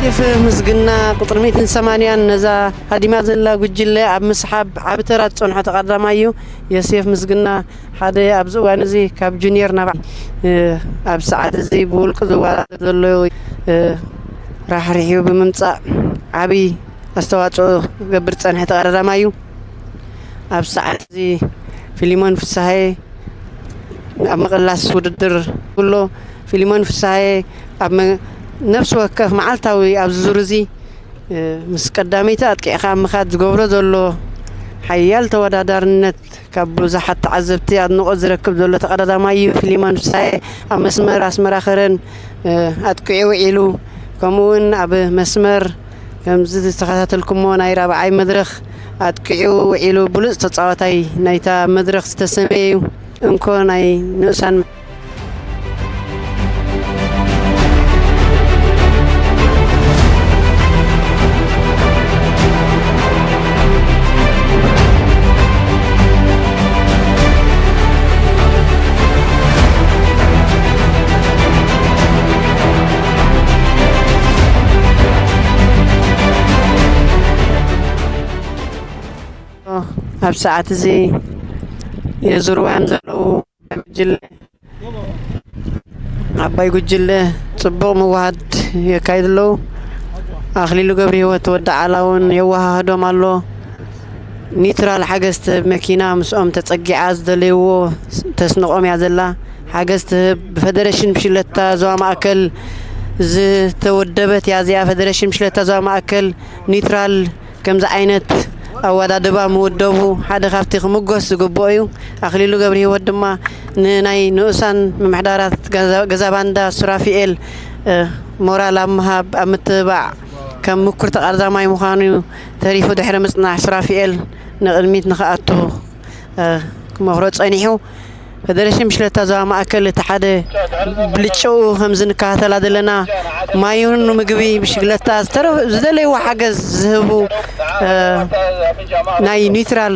ሴፍ ምስግና ቁፅሪ ሚእትን ሰማንያን ነዛ ሃዲማ ዘላ ጉጅለ ኣብ ምስሓብ ዓቢ ተራ ዝፀንሖ ተቐዳዳማይ እዩ። ዮሴፍ ምስግና ሓደ ኣብዚ እዋን እዚ ካብ ጁኒየር ናብ፣ እ፣ ኣብ ሰዓት እዚ ብውልቂ ዝወዳደር ዘሎ፣ እ፣ ራሕሪሑ ብምምፃእ ዓቢ ኣስተዋፅኦ ክገብር ዝፀንሐ ተቐዳዳማይ እዩ። ኣብ ሰዓት እዚ ፊሊሞን ፍስሃየ ኣብ ምቕላስ ውድድር ኣሎ። ፊሊሞን ፍስሃየ ኣብ መ-፣ ነፍሲ ወከፍ መዓልታዊ ኣብዚ ዙር እዚ፣ እ፣ ምስ ቀዳመይቲ ኣጥቂዕካ ምኻድ ዝገብሮ ዘሎ ሓያል ተወዳዳርነት ካብ ብዙሓት ተዓዘብቲ ኣድንቖት ዝረክብ ዘሎ ተቐዳዳማይ እዩ። ፊሊሞን ፍስሃየ ኣብ መስመር ኣስመራ ከረን፣ እ፣ ኣጥቂዑ ውዒሉ። ከምኡ እውን ኣብ መስመር ከምዚ ዝተኸታተልኩሞ ናይ ራብዓይ መድረኽ ኣጥቂዑ ውዒሉ ብሉጽ ተጻዋታይ ናይታ መድረኽ ዝተሰመየ እዩ። እንኮ ናይ ንኡሳን ኣብ ሰዓት እዚ የዙርዋን ዘለዉ ጉጅለ፣ ዓባይ ጉጅለ ጽቡቕ ምውሃድ የካይዱ ኣለዉ። ኣኽሊሉ ገብረ ህይወት ወዲ ዓላ እውን የወሃህዶም ኣሎ። ኒትራል ሓገዝ ትህብ መኪና ምስኦም ተጸጊዓ ዝደለይዎ ተስንቖም እያ ዘላ። ሓገዝ ትህብ ብፈደረሽን ብሽለታ ዞባ ማእከል ዝተወደበት እያ እዚኣ። ፈደረሽን ብሽለታ ዞባ ማእከል ኒትራል ከምዚ ዓይነት ኣወዳድባ ምውደቡ ሓደ ካብቲ ክምጎስ ዝግብኦ እዩ። ኣኽሊሉ ገብረ ህይወት ድማ ንናይ ንኡሳን ምምሕዳራት ገዛ፣ ገዛ ባንዳ ሱራፊኤል፣ እ፣ ሞራል ኣብ ምሃብ፣ ኣብ ምትብባዕ ከም ምኩር ተቐዳማይ ምዃኑ ተሪፉ ድሕሪ ምጽናሕ ሱራፊኤል ንቕድሚት ንኽኣቱ፣ እ፣ ክመኽሮ ጸኒሑ። ፈደረሽን ብሽክለታ ዞባ ማእከል እቲ ሓደ ብልጫኡ ከምዚ ንከታተላ ዘለና ማይ ይኹን ምግቢ ብሽክለታ ዝተረ-፣ ዝደለይዎ ሓገዝ ዝህቡ፣ እ፣ ናይ ኒውትራል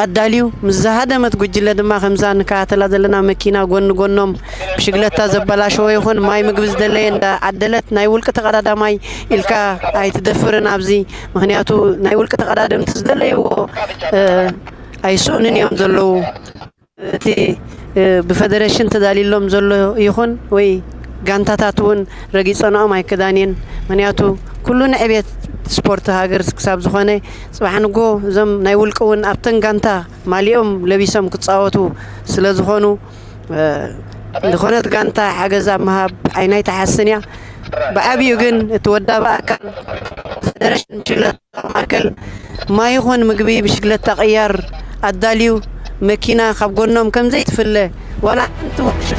ኣዳልዩ ምስ ዝሃደመት ጉጅለ ድማ ከምዛ ንከታተላ ዘለና መኪና ጎኒ ጎኖም ብሽክለታ ዘበላሸወ ይኹን ማይ ምግቢ ዝደለየ እንዳዓደለት ናይ ውልቂ ተቐዳዳማይ ኢልካ ኣይትደፍርን ኣብዚ። ምኽንያቱ ናይ ውልቂ ተቐዳደምቲ ዝደለይዎ፣ እ፣ ኣይስኡንን እዮም ዘለዉ። እቲ፣ እ፣ ብፈደረሽን ተዳልዩሎም ዘሎ ይኹን ወይ ጋንታታት እውን ረጊጸንኦም ኣይክዳን እየን። ምኽንያቱ ኩሉ ንዕቤት ስፖርት ሃገር ክሳብ ዝኾነ ጽባሕ ንጎ እዞም ናይ ውልቂ እውን ኣብተን ጋንታ ማሊኦም ለቢሶም ክጻወቱ ስለ ዝኾኑ፣ እ፣ ዝኾነት ጋንታ ሓገዝ ኣብ ምሃብ ዓይና ኣይትሓስን እያ። ብዓብዩ ግን እቲ ወዳቢ ኣካል ፈደረሽን ብሽክለታ ማእከል ማይ ይኹን ምግቢ ብሽክለታ ቅያር ኣዳልዩ መኪና ካብ ጎኖም ከም ዘይትፍለ ዋላ ሓንቲ ውርሻ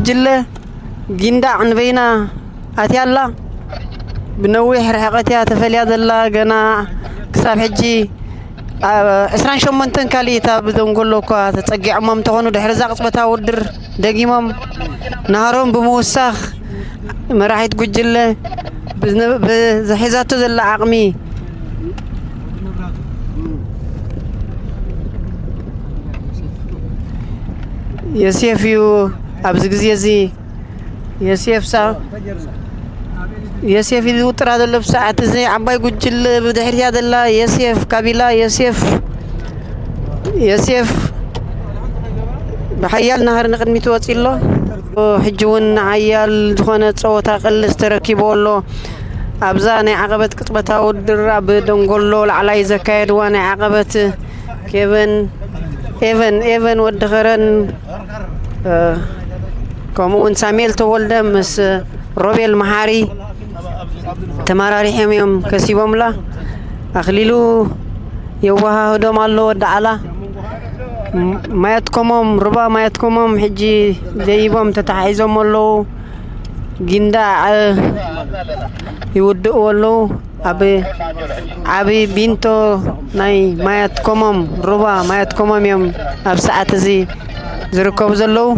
ጅለ ጊንዳዕ ንበይና ኣትያ ኣላ። ብነዊሕ ርሕቀት እያ ተፈልያ ዘላ። ገና ክሳብ ሕጂ ኣብ ዕስራን ሸሞንተን ካልኢት ኣብ ደንጎሎ እኳ ተጸጊዖሞም እንተኾኑ፣ ድሕሪ እዛ ቅጽበታዊ ውድድር ደጊሞም ናህሮም ብምውሳኽ፣ መራሒት ጉጅለ ብዝነ-፣ ብዝሒዛቶ ዘላ ዓቕሚ፣ ዮሴፍ እዩ ኣብዚ ግዜ እዚ። ዮሴፍ ሳ-፣ ዮሴፍ እዩ ዝውጥራ ዘሎ ብሰዓት እዚ። ዓባይ ጉጅለ ብድሕሪያ ዘላ ዮሴፍ ካቢላ፣ ዮሴፍ፣ ዮሴፍ ብሓያል ናህሪ ንቕድሚት ወፂ ኣሎ። ሕጂ እውን ሓያል ዝኾነ ፀወታ ቅልስ ተረኪቡ ኣሎ። ኣብዛ ናይ ዓቐበት ቅጽበታዊ ውድድር ኣብ ደንጎሎ ላዕላይ ዘካየድዋ ናይ ዓቐበት ኬቨን፣ ኤቨን፣ ኤቨን ወዲ ኸረን፣ እ፣ ከምኡ እውን ሳሙኤል ተወልደ ምስ ሮቤል መሓሪ ተመራሪሖም እዮም ከሲቦምላ። ኣኽሊሉ የወሃህዶም ኣሎ ወዲ ዓላ። ም-፣ ማየት ኮሞም፣ ሩባ ማየት ኮሞም ሕጂ ደይቦም ተታሒዞም ኣለዉ። ጊንዳዕ፣ እ፣ ይውድእዎ ኣለዉ። ኣብ ዓቢ ቢንቶ ናይ ማያት ኮሞም፣ ሩባ ማያት ኮሞም እዮም ኣብ ሰዓት እዚ ዝርከቡ ዘለዉ።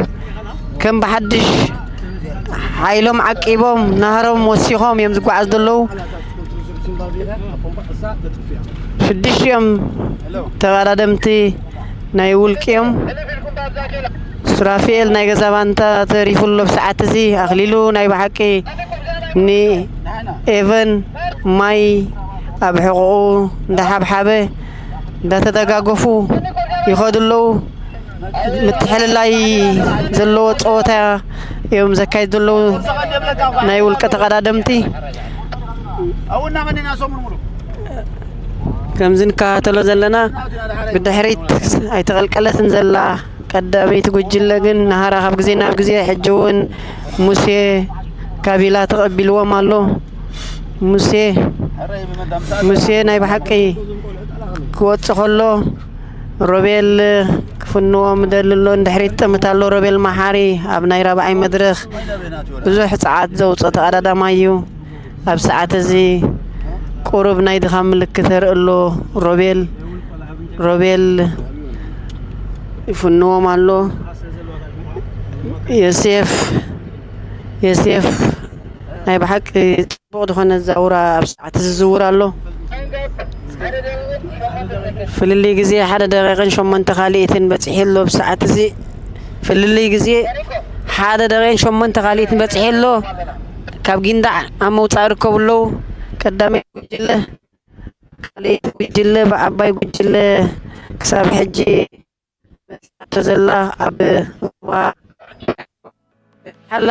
ከም ብሓድሽ ሓይሎም ዓቂቦም፣ ናህሮም ወሲኾም እዮም ዝጓዓዙ ዘለዉ። ሽዱሽቲኦም ተቐዳደምቲ ናይ ውልቂ እዮም። ሱራፊኤል ናይ ገዛ ባንታ ተሪፉ ኣሎ ብሰዓት እዚ። ኣኽሊሉ ናይ ብሓቂ ንኤቨን ማይ ኣብ ሕቖኡ እንዳሓብሓበ እንዳተደጋገፉ ይኸዱ ኣለዉ። ምትሕልላይ ዘለዎ ፀወታ እዮም ዘካይዱ ዘለዉ ናይ ውልቀ ተቐዳደምቲ። ከምዚ ንከታተሎ ዘለና ብድሕሪት ኣይተቐልቀለትን ዘላ ቀዳመይቲ ጉጅለ ግን ናህራ ካብ ግዜ ናብ ግዜ ሕጂ እውን ሙሴ ካቢላ ተቐቢልዎም ኣሎ። ሙሴ፣ ሙሴ ናይ ብሓቂ ክወጽእ ከሎ ሮቤል ክፍንዎም ደሊ ኣሎ። ንድሕሪት ጠምት ኣሎ ሮቤል መሓሪ ኣብ ናይ ራብዓይ መድረኽ ብዙሕ ጸዓት ዘውጽእ ተቐዳዳማይ እዩ። ኣብ ሰዓት እዚ ቁሩብ ናይ ድኻም ምልክት የርኢ ኣሎ። ሮቤል፣ ሮቤል ይፍንዎም ኣሎ። ዮሴፍ፣ ዮሴፍ ናይ ብሓቂ ጽቡቕ ዝኾነ ዛውራ ኣብ ሰዓት እዚ ዝዝውር ኣሎ። ፍልልይ ግዜ ሓደ ደቂቕን ሸሞንተ ካልኢትን በጺሑ ኣሎ። ኣብ ሰዓት እዚ ፍልልይ ግዜ ሓደ ደቂቕን ሸሞንተ ካልኢትን በጺሑ ኣሎ። ካብ ጊንዳዕ ኣብ ምውጻእ ይርከቡ ኣለዉ። ቀዳማይ ጉጅለ፣ ካልኣይቲ ጉጅለ ብዓባይ ጉጅለ ክሳብ ሕጂ መጺኣቶ ዘላ ኣብ ሩባ ሓላ።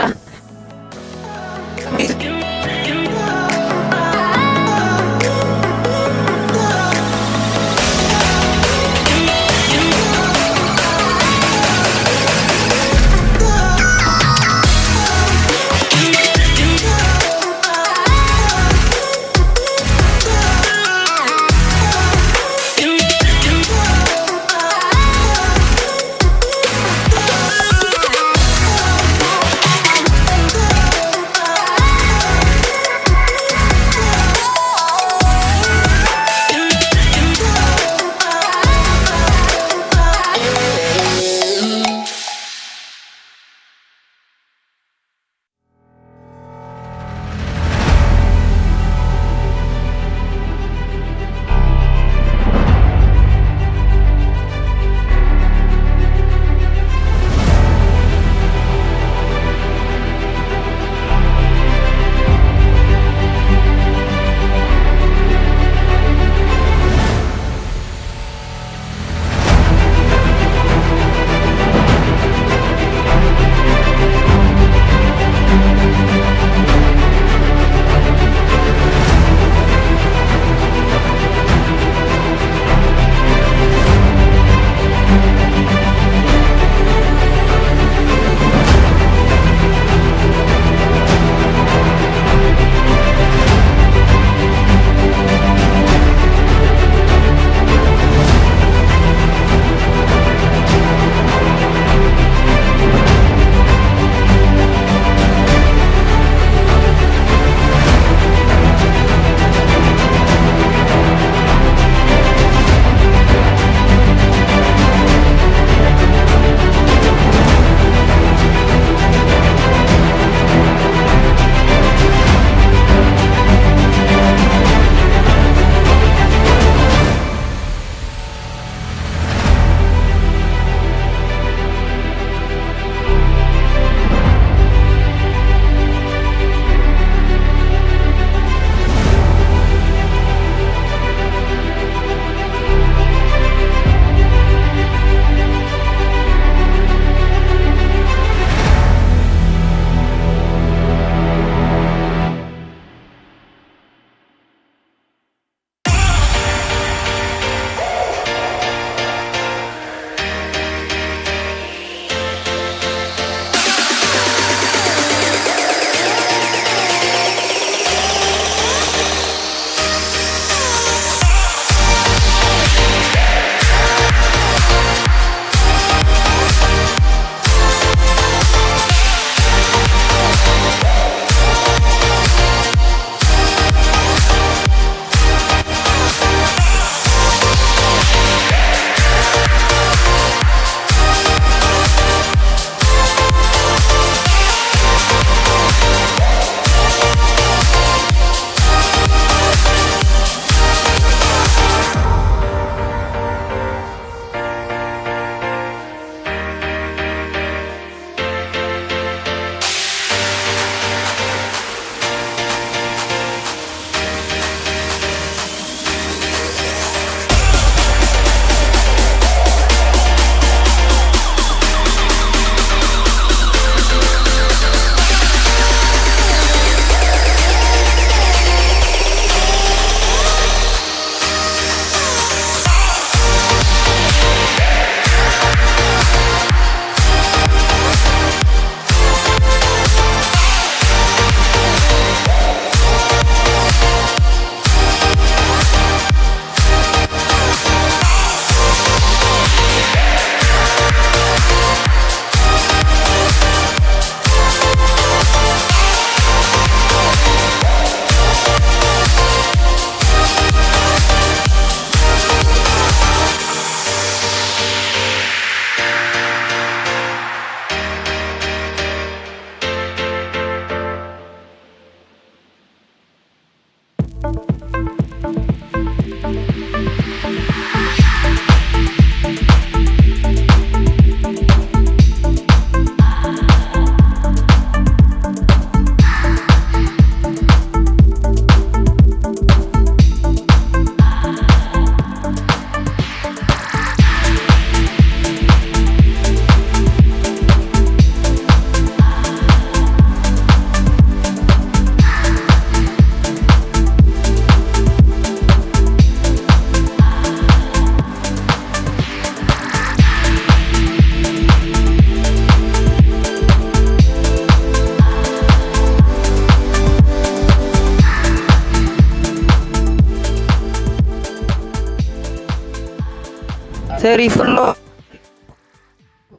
ተሪፉ ኣሎ።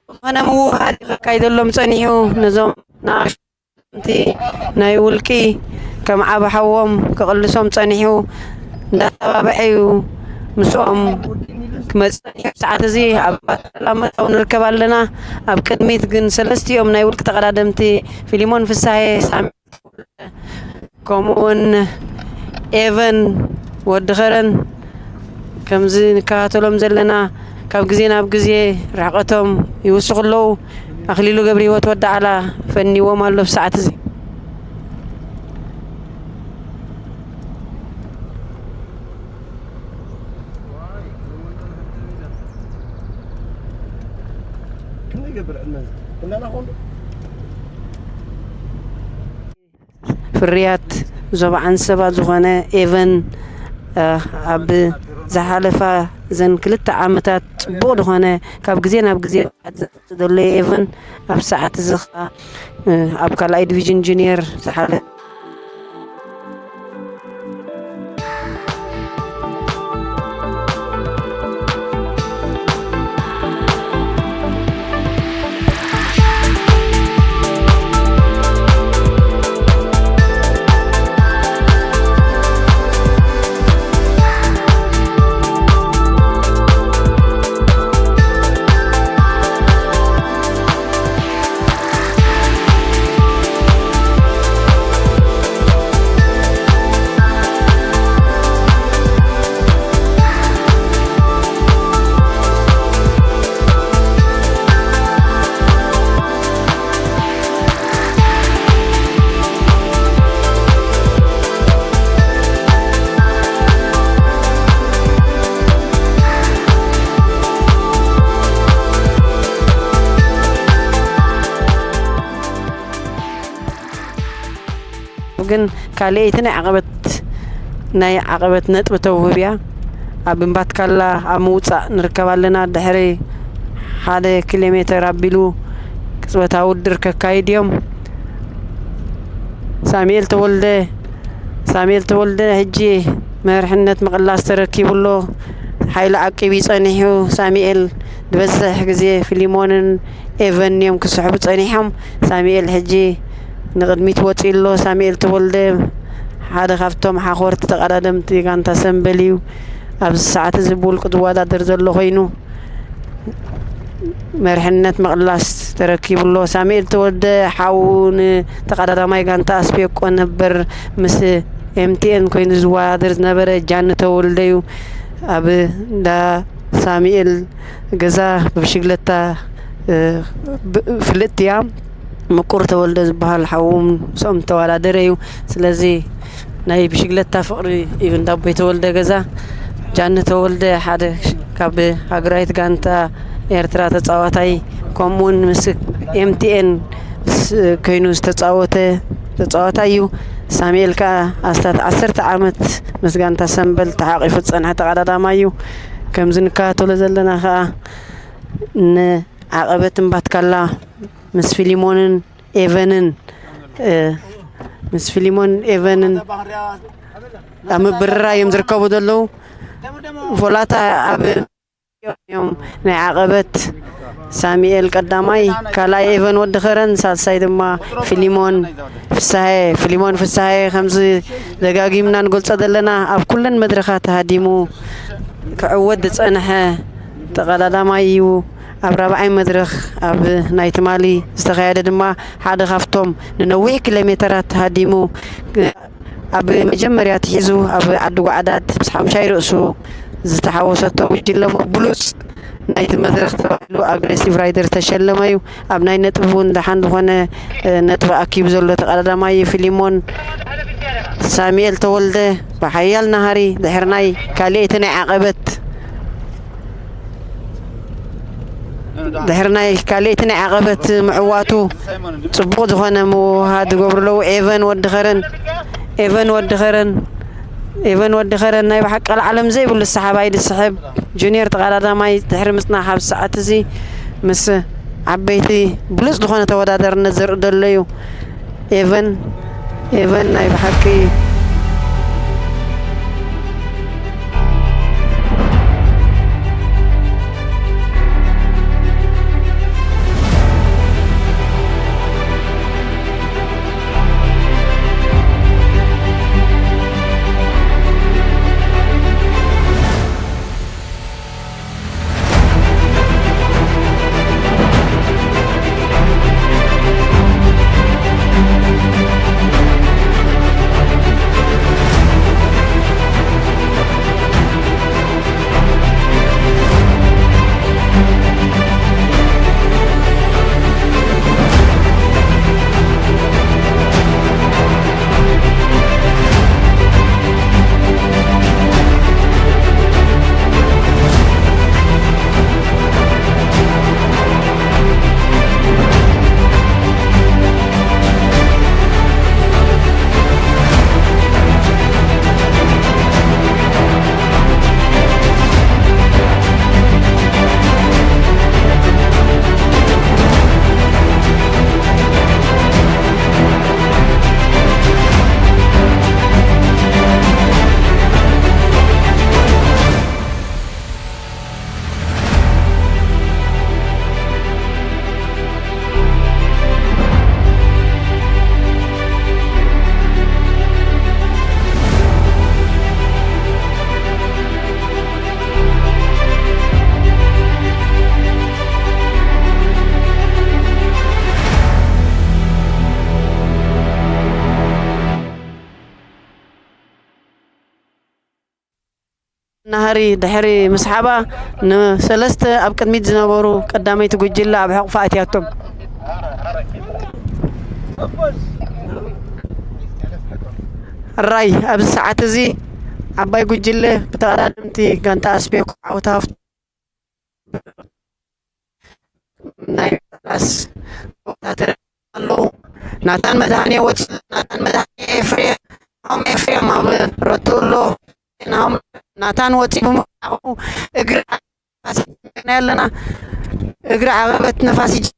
ዝኾነ ምውሃድ ከካይደሎም ጸኒሑ፣ ነዞም ንኣሽቱ ናይ ውልቂ ከም ዓቢ ሓዎም ክቕልሶም ጸኒሑ እንዳተባብዐ እዩ ምስኦም ክመጽእ ጸኒሑ። ሰዓት እዚ ኣብ ባታላ መእተዊ ንርከብ ኣለና። ኣብ ቅድሚት ግን ሰለስቲኦም ናይ ውልቂ ተቐዳደምቲ ፊሊሞን ፍሳሄ፣ ሳሚ ከምኡውን ኤቨን ወዲ ኸረን ከምዚ ንከታተሎም ዘለና፣ ካብ ግዜ ናብ ግዜ ርሕቐቶም ይውስኹ ኣለዉ። ኣኽሊሉ ገብረ ህይወት ወዲ ዓላ ፈኒዎም ኣሎ ብሰዓት እዚ። ፍርያት ዞባ ዓንሰባ ዝኾነ ኤቨን፣ እ፣ ኣብ ዝሓለፋ እዘን ክልተ ዓመታት ጽቡቕ ዝኾነ ካብ ግዜ ናብ ግዜ ዘሎ ኤቨን ኣብ ሰዓት እዚ ኸኣ፣ እ፣ ኣብ ካልኣይ ዲቪዥን ጁኒየር ዝሓለ ግን ካልኣይቲ ናይ ዓቐበት፣ ናይ ዓቐበት ነጥቢ ተውህብ እያ። ኣብ እምባትካላ ኣብ ምውጻእ ንርከብ ኣለና። ድሕሪ ሓደ ኪሎ ሜተር ኣቢሉ ቅጽበታዊ ውድድር ከካይድ እዮም። ሳሙኤል ተወልደ፣ ሳሙኤል ተወልደ ሕጂ መርሕነት ምቕላስ ተረኪቡ ኣሎ። ሓይሉ ዓቂቡ እዩ ጸኒሑ። ሳሙኤል ዝበዝሕ ግዜ ፊሊሞንን ኤቨን እዮም ክስሕቡ ጸኒሖም። ሳሙኤል ሕጂ ንቕድሚት ወጺኡ ኣሎ። ሳሙኤል ተወልደ ሓደ ካብቶም ሓኾርቲ ተቐዳደምቲ ጋንታ ሰምበል እዩ። ኣብዚ ሰዓት እዚ ብውልቁ ዝወዳደር ዘሎ ኮይኑ፣ መርሕነት ምቕላስ ተረኪቡ ኣሎ። ሳሙኤል ተወልደ ሓዉ ንተቐዳዳማይ ጋንታ ኣስቤቆ ነበር፣ ምስ ኤምቲኤን ኮይኑ ዝወዳደር ዝነበረ ጃኒ ተወልደ እዩ። ኣብ እንዳ ሳሙኤል ገዛ ብብሽግለታ፣ እ፣ ብ-፣ ፍልጥቲ እያ። ምቁር ተወልደ ዝበሃል ሓዎም ምስኦም ተወዳደረ እዩ። ስለዚ ናይ ብሽግለታ ፍቕሪ እዩ እንዳ ኣቦይ ተወልደ ገዛ። ጃኒ ተወልደ ሓደ ካብ ሃገራዊት ጋንታ ኤርትራ ተጻዋታይ፣ ከምኡውን ምስ ኤምቲኤን ስ-፣ ኮይኑ ዝተጻወተ ተጻዋታይ እዩ። ሳሙኤል ከኣ ኣስታት ዓሰርተ ዓመት ምስ ጋንታ ሰምበል ተሓቂፉ ዝጸንሐ ተቐዳዳማይ እዩ። ከምዚ ንከታተሎ ዘለና ከኣ ንዓቐበት እምባትካላ ምስ ፊሊሞንን ኤቨንን፣ እ፣ ምስ ፊሊሞን ኤቨንን ኣብ ምብርራይ እዮም ዝርከቡ ዘለዉ። ቮላታ ኣብ እዮም ናይ ዓቐበት ሳሙኤል ቀዳማይ፣ ካልኣይ ኤቨን ወዲ ኸረን፣ ሳልሳይ ድማ ፊሊሞን ፍሳሐ። ፊሊሞን ፍሳሐ ከምዚ ደጋጊምና ንገልጾ ዘለና ኣብ ኩለን መድረኻት ተሃዲሙ ክዕወት ዝጸንሐ ተቐዳዳማይ እዩ። ኣብ ራብዓይ መድረኽ ኣብ ናይ ትማሊ ዝተኻየደ ድማ ሓደ ካብቶም ንነዊሕ ኪሎ ሜተራት ተሃዲሙ ኣብ መጀመርያ ኣትሒዙ ኣብ ዓዲ ጓዕዳድ ምስ ሓሙሻይ ርእሱ ዝተሓወሰቶ ጉጅለ ብሉጽ ናይቲ መድረኽ ተባሂሉ ኣግሬሲቭ ራይደር ዝተሸለመ እዩ። ኣብ ናይ ነጥቢ እውን ደሓን ዝኾነ፣ እ፣ ነጥቢ ኣኪቡ ዘሎ ተቐዳዳማይ እዩ። ፊሊሞን ሳሙኤል ተወልደ ብሓያል ናሃሪ ድሕሪ ናይ ካልኣይቲ ናይ ዓቐበት ድሕሪ ናይ ካልኣይቲ ናይ ዓቐበት ምዕዋቱ ጽቡቕ ዝኾነ ምውሃድ ዝገብሩ ኣለዉ። ኤቨን ወዲ ኸረን፣ ኤቨን ወዲ ኸረን፣ ኤቨን ወዲ ኸረን ናይ ብሓቂ ቀልዓለም ዘይብሉ ሰሓባይ ዝስሕብ ጁኒየር ተቐዳዳማይ ድሕሪ ምጽናሕ ኣብ ሰዓት እዚ ምስ ዓበይቲ ብሉጽ ዝኾነ ተወዳዳርነት ዘርኢ ዘሎ እዩ። ኤቨን፣ ኤቨን ናይ ብሓቂ ናህሪ ድሕሪ ምስሓባ፣ ንሰለስተ ኣብ ቅድሚት ዝነበሩ ቀዳመይቲ ጉጅለ ኣብ ሕቑፋ ኣትያቶም። ሕራይ ኣብዚ ሰዓት እዚ ዓባይ ጉጅለ ብተቐዳደምቲ ጋንታ ኣስቤኮ ዓወት ሃፍቱ ናይ ዳላስ ተወዳደርቲ ኣለዉ። ናታን መድሃኔ ወፂኡ፣ ናታን መድሃኔ ኤፍሬም፣ ናሆም ኤፍሬም ኣብ ሮቶ ኣሎ። ናሆም፣ ናታን ወፂኡ ብምውዳቑ እግሪ ዓቐበት ነፋስ ይጅምር ኣለና። እግሪ ዓቐበት ነፋስ ይጅ-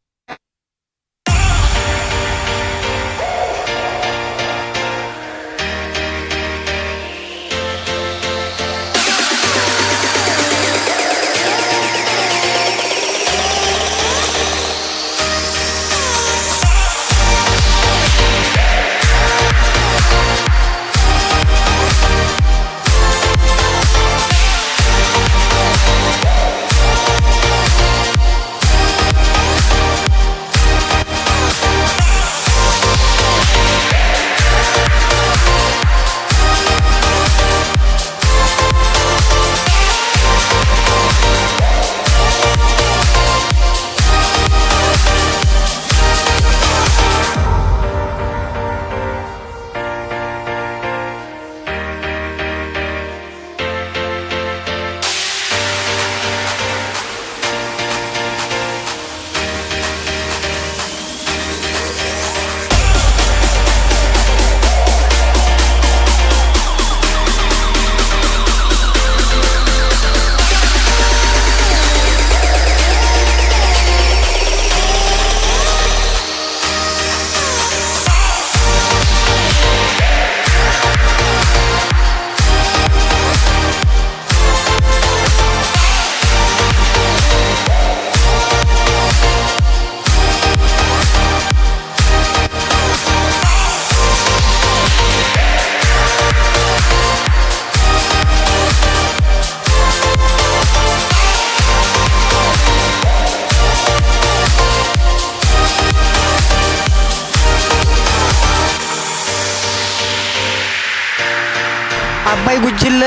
ዓባይ ጉጅለ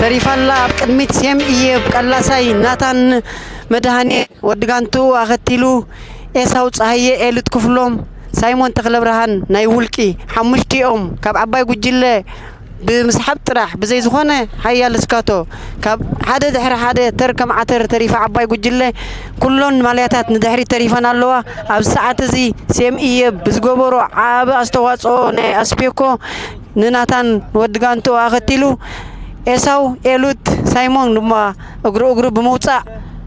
ተሪፋ ኣላ። ኣብ ቅድሚት ሴም እየብ ቀላሳይ፣ ናታን መድሃኔ ወዲ ጋንትኡ ኣኸቲሉ፣ ኤሳው ጸሃየ፣ ኤሉት ክፍሎም፣ ሳይሞን ተኽለብርሃን ናይ ውልቂ፣ ሓሙሽቲኦም ካብ ዓባይ ጉጅለ ብምስሓብ ጥራሕ ብዘይ ዝኾነ ሓያል እስካቶ ካብ ሓደ ድሕሪ ሓደ ተር ከም ዓተር ተሪፋ ዓባይ ጉጅለ፣ ኩሎን ማልያታት ንድሕሪት ተሪፈን ኣለዋ። ኣብዚ ሰዓት እዚ ሴም እየብ ብዝገበሮ ዓቢ ኣስተዋጽኦ ናይ ኣስፔኮ ንናታን ወዲ ጋንትኡ ኣኸቲሉ፣ ኤሳው፣ ኤሉት፣ ሳይሞን ድማ እግሪ እግሩ ብምውጻእ፣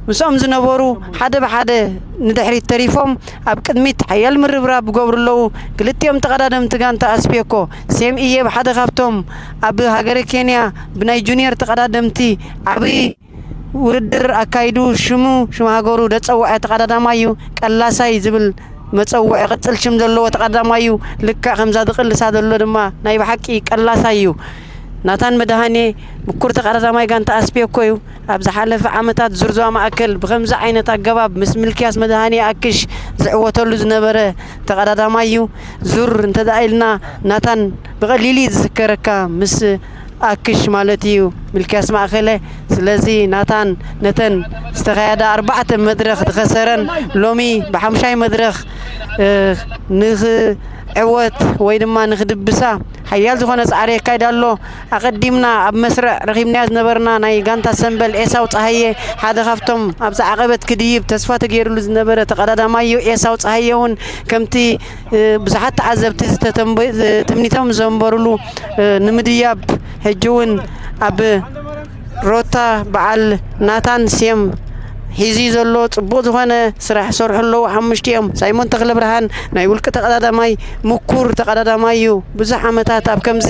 ምስኦም ዝነበሩ ሓደ ብሓደ ንድሕሪት ተሪፎም ኣብ ቅድሚት ሓያል ምርብራብ ይገብሩ ኣለዉ። ክልቲኦም ተቐዳደምቲ ጋንታ ኣስፔኮ፣ ሴም እየብ ሓደ ካብቶም ኣብ ሃገረ ኬንያ ብናይ ጁኒየር ተቐዳደምቲ ዓብዪ ውድድር ኣካይዱ ሽሙ፣ ሽም ሃገሩ ዘጸውዐ ተቐዳዳማይ እዩ። ቀላሳይ ዝብል መጸውዒ ቅጽል ሽም ዘለዎ ተቐዳዳማይ እዩ። ልክዕ ከምዛ ዝቕልሳ ዘሎ ድማ ናይ ብሓቂ ቀላሳይ እዩ። ናታን መድሃኔ ምኩር ተቐዳዳማይ ጋንታ ኣስፔኮ እዩ። ኣብ ዝሓለፈ ዓመታት ዙር ዞባ ማእከል ብኸምዚ ዓይነት ኣገባብ ምስ ሚልክያስ መድሃኔ ኣክሽ ዝዕወተሉ ዝነበረ ተቐዳዳማይ እዩ። ዙር እንተ ደኣ ኢልና ናታን ብቐሊል እዩ ዝዝከረካ ምስ ኣክሽ ማለት እዩ፣ ሚልክያስ ማእከለ። ስለዚ ናታን ነተን ዝተኻየዳ ኣርባዕተ መድረኽ ዝኸሰረን ሎሚ ብሓሙሻይ መድረኽ፣ እ፣ ንኽዕወት ወይ ድማ ንኽድብሳ ሓያል ዝኾነ ጻዕሪ የካይድ ኣሎ። ኣቐዲምና ኣብ መስርዕ ረኺብናዮ ዝነበርና ናይ ጋንታ ሰምበል ኤሳው ጸሃየ ሓደ ካብቶም ኣብዛ ዓቐበት ክድይብ ተስፋ ተገይሩሉ ዝነበረ ተቐዳዳማይ እዩ። ኤሳው ጸሃየ እውን ከምቲ፣ እ፣ ብዙሓት ተዓዘብቲ ዝተተንበ-፣ ትምኒቶም ዘንበሩሉ፣ እ፣ ንምድያብ ሕጂ እውን ኣብ ሮታ በዓል ናታን ሴም ሒዙ ዘሎ ጽቡቕ ዝኾነ ስራሕ ይሰርሑ ኣለዉ። ሓሙሽቲኦም ሳይሞን ተኽለብርሃን ናይ ውልቂ ተቐዳዳማይ፣ ምኩር ተቐዳዳማይ እዩ። ብዙሕ ዓመታት ኣብ ከምዚ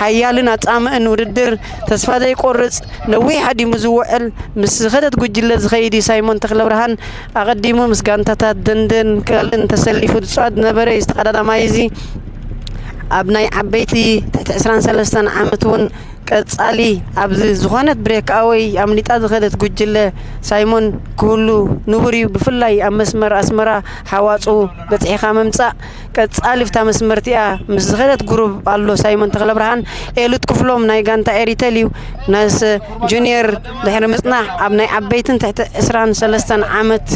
ሓያልን ኣጻምእን ውድድር ተስፋ ዘይቆርጽ፣ ነዊሕ ዓዲሙ ዝውዕል፣ ምስ ዝኸደት ጉጅለ ዝኸይድ እዩ። ሳይሞን ተኽለብርሃን ኣቐዲሙ ምስ ጋንታታት ደንደን ካልእን ተሰሊፉ ዝጻወት ዝነበረ እዩ። እዚ ተቐዳዳማይ እዚ ኣብ ናይ ዓበይቲ ትሕቲ ዕስራን ሰለስተን ዓመት እውን ቀጻሊ ኣብዚ ዝኾነት ብሬክ ኣወይ ኣምሊጣ ዝኸደት ጉጅለ ሳይሞን ክህሉ ንቡር እዩ። ብፍላይ ኣብ መስመር ኣስመራ ሓዋጹ በጺሕኻ ምምጻእ ቀጻሊ ብታ መስመር እቲኣ ምስ ዝኸደት ጉሩብ ኣሎ ሳይሞን ተኽለብርሃን። ኤሉት ክፍሎም ናይ ጋንታ ኤሪተል እዩ። ናስ ጁኒየር ድሕሪ ምጽናሕ ኣብ ናይ ዓበይትን ትሕቲ ዕስራን ሰለስተን ዓመት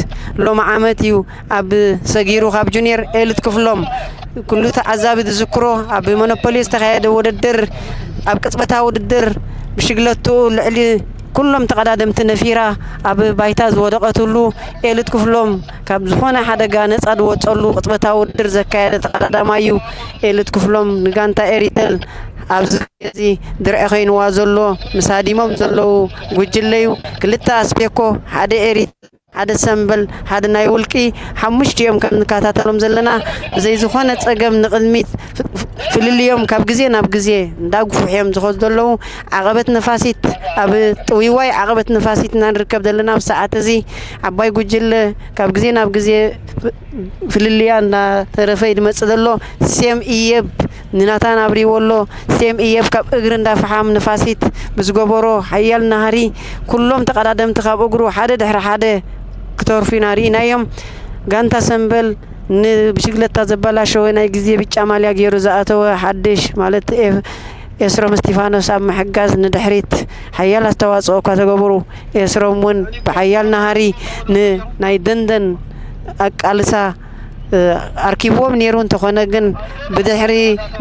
ሎሚ ዓመት እዩ ኣብ ሰጊሩ ካብ ጁኒየር ኤሉት ክፍሎም። ኩሉ ተዓዛቢ ዝዝክሮ ኣብ ሞኖፖሊ ዝተኻየደ ውድድር ኣብ ቅጽበታዊ ውድድር ብሽግለትኡ ልዕሊ ኩሎም ተቐዳደምቲ ነፊራ ኣብ ባይታ ዝወደቐትሉ ኤሉት ክፍሎም ካብ ዝኾነ ሓደጋ ነጻ ዝወጸሉ ቅጽበታዊ ውድድር ዘካየደ ተቐዳዳማይ እዩ። ኤሉት ክፍሎም ንጋንታ ኤሪተል ኣብዚ እዚ ድርዒ ኮይንዋ ዘሎ ምስ ሃዲሞም ዘለዉ ጉጅለ እዩ። ክልተ ኣስፔኮ፣ ሓደ ኤሪተል፣ ሓደ ሰምበል፣ ሓደ ናይ ውልቂ፣ ሓሙሽቲኦም ከም ንከታተሎም ዘለና ብዘይ ዝኾነ ጸገም ንቕድሚት ፍ-፣ ፍ-፣ ፍልልዮም ካብ ግዜ ናብ ግዜ እንዳጉፍሑ እዮም ዝኸዱ ዘለዉ። ዓቐበት ነፋሲት፣ ኣብ ጥውይዋይ ዓቐበት ነፋሲት ኢና ንርከብ ዘለና። ኣብ ሰዓት እዚ ዓባይ ጉጅለ ካብ ግዜ ናብ ግዜ ፍ-፣ ፍልልያ እንዳተረፈ ይድመጽእ ዘሎ። ሴም እየብ ንናታን ኣብሪዎ ኣሎ። ሴም እየብ ካብ እግሪ እንዳፈሓም ንፋሲት ብዝገበሮ ሓያል ናህሪ ኩሎም ተቐዳደምቲ ካብ እግሩ ሓደ ድሕሪ ሓደ ክተርፉ ኢና ርኢናዮም። ጋንታ ሰምበል ንብሽግለታ ዘበላሸወ ናይ ግዜ ብጫ ማልያ ገይሩ ዝኣተወ ሓድሽ ማለት ኤ-፣ ኤስሮም እስቲፋኖስ ኣብ ምሕጋዝ ንድሕሪት ሓያል ኣስተዋጽኦ እኳ ተገብሩ፣ ኤስሮም እውን ብሓያል ናህሪ ንናይ ደንደን ኣቃልሳ እ፣ ኣርኪብዎም ነይሩ። እንተኾነ ግን ብድሕሪ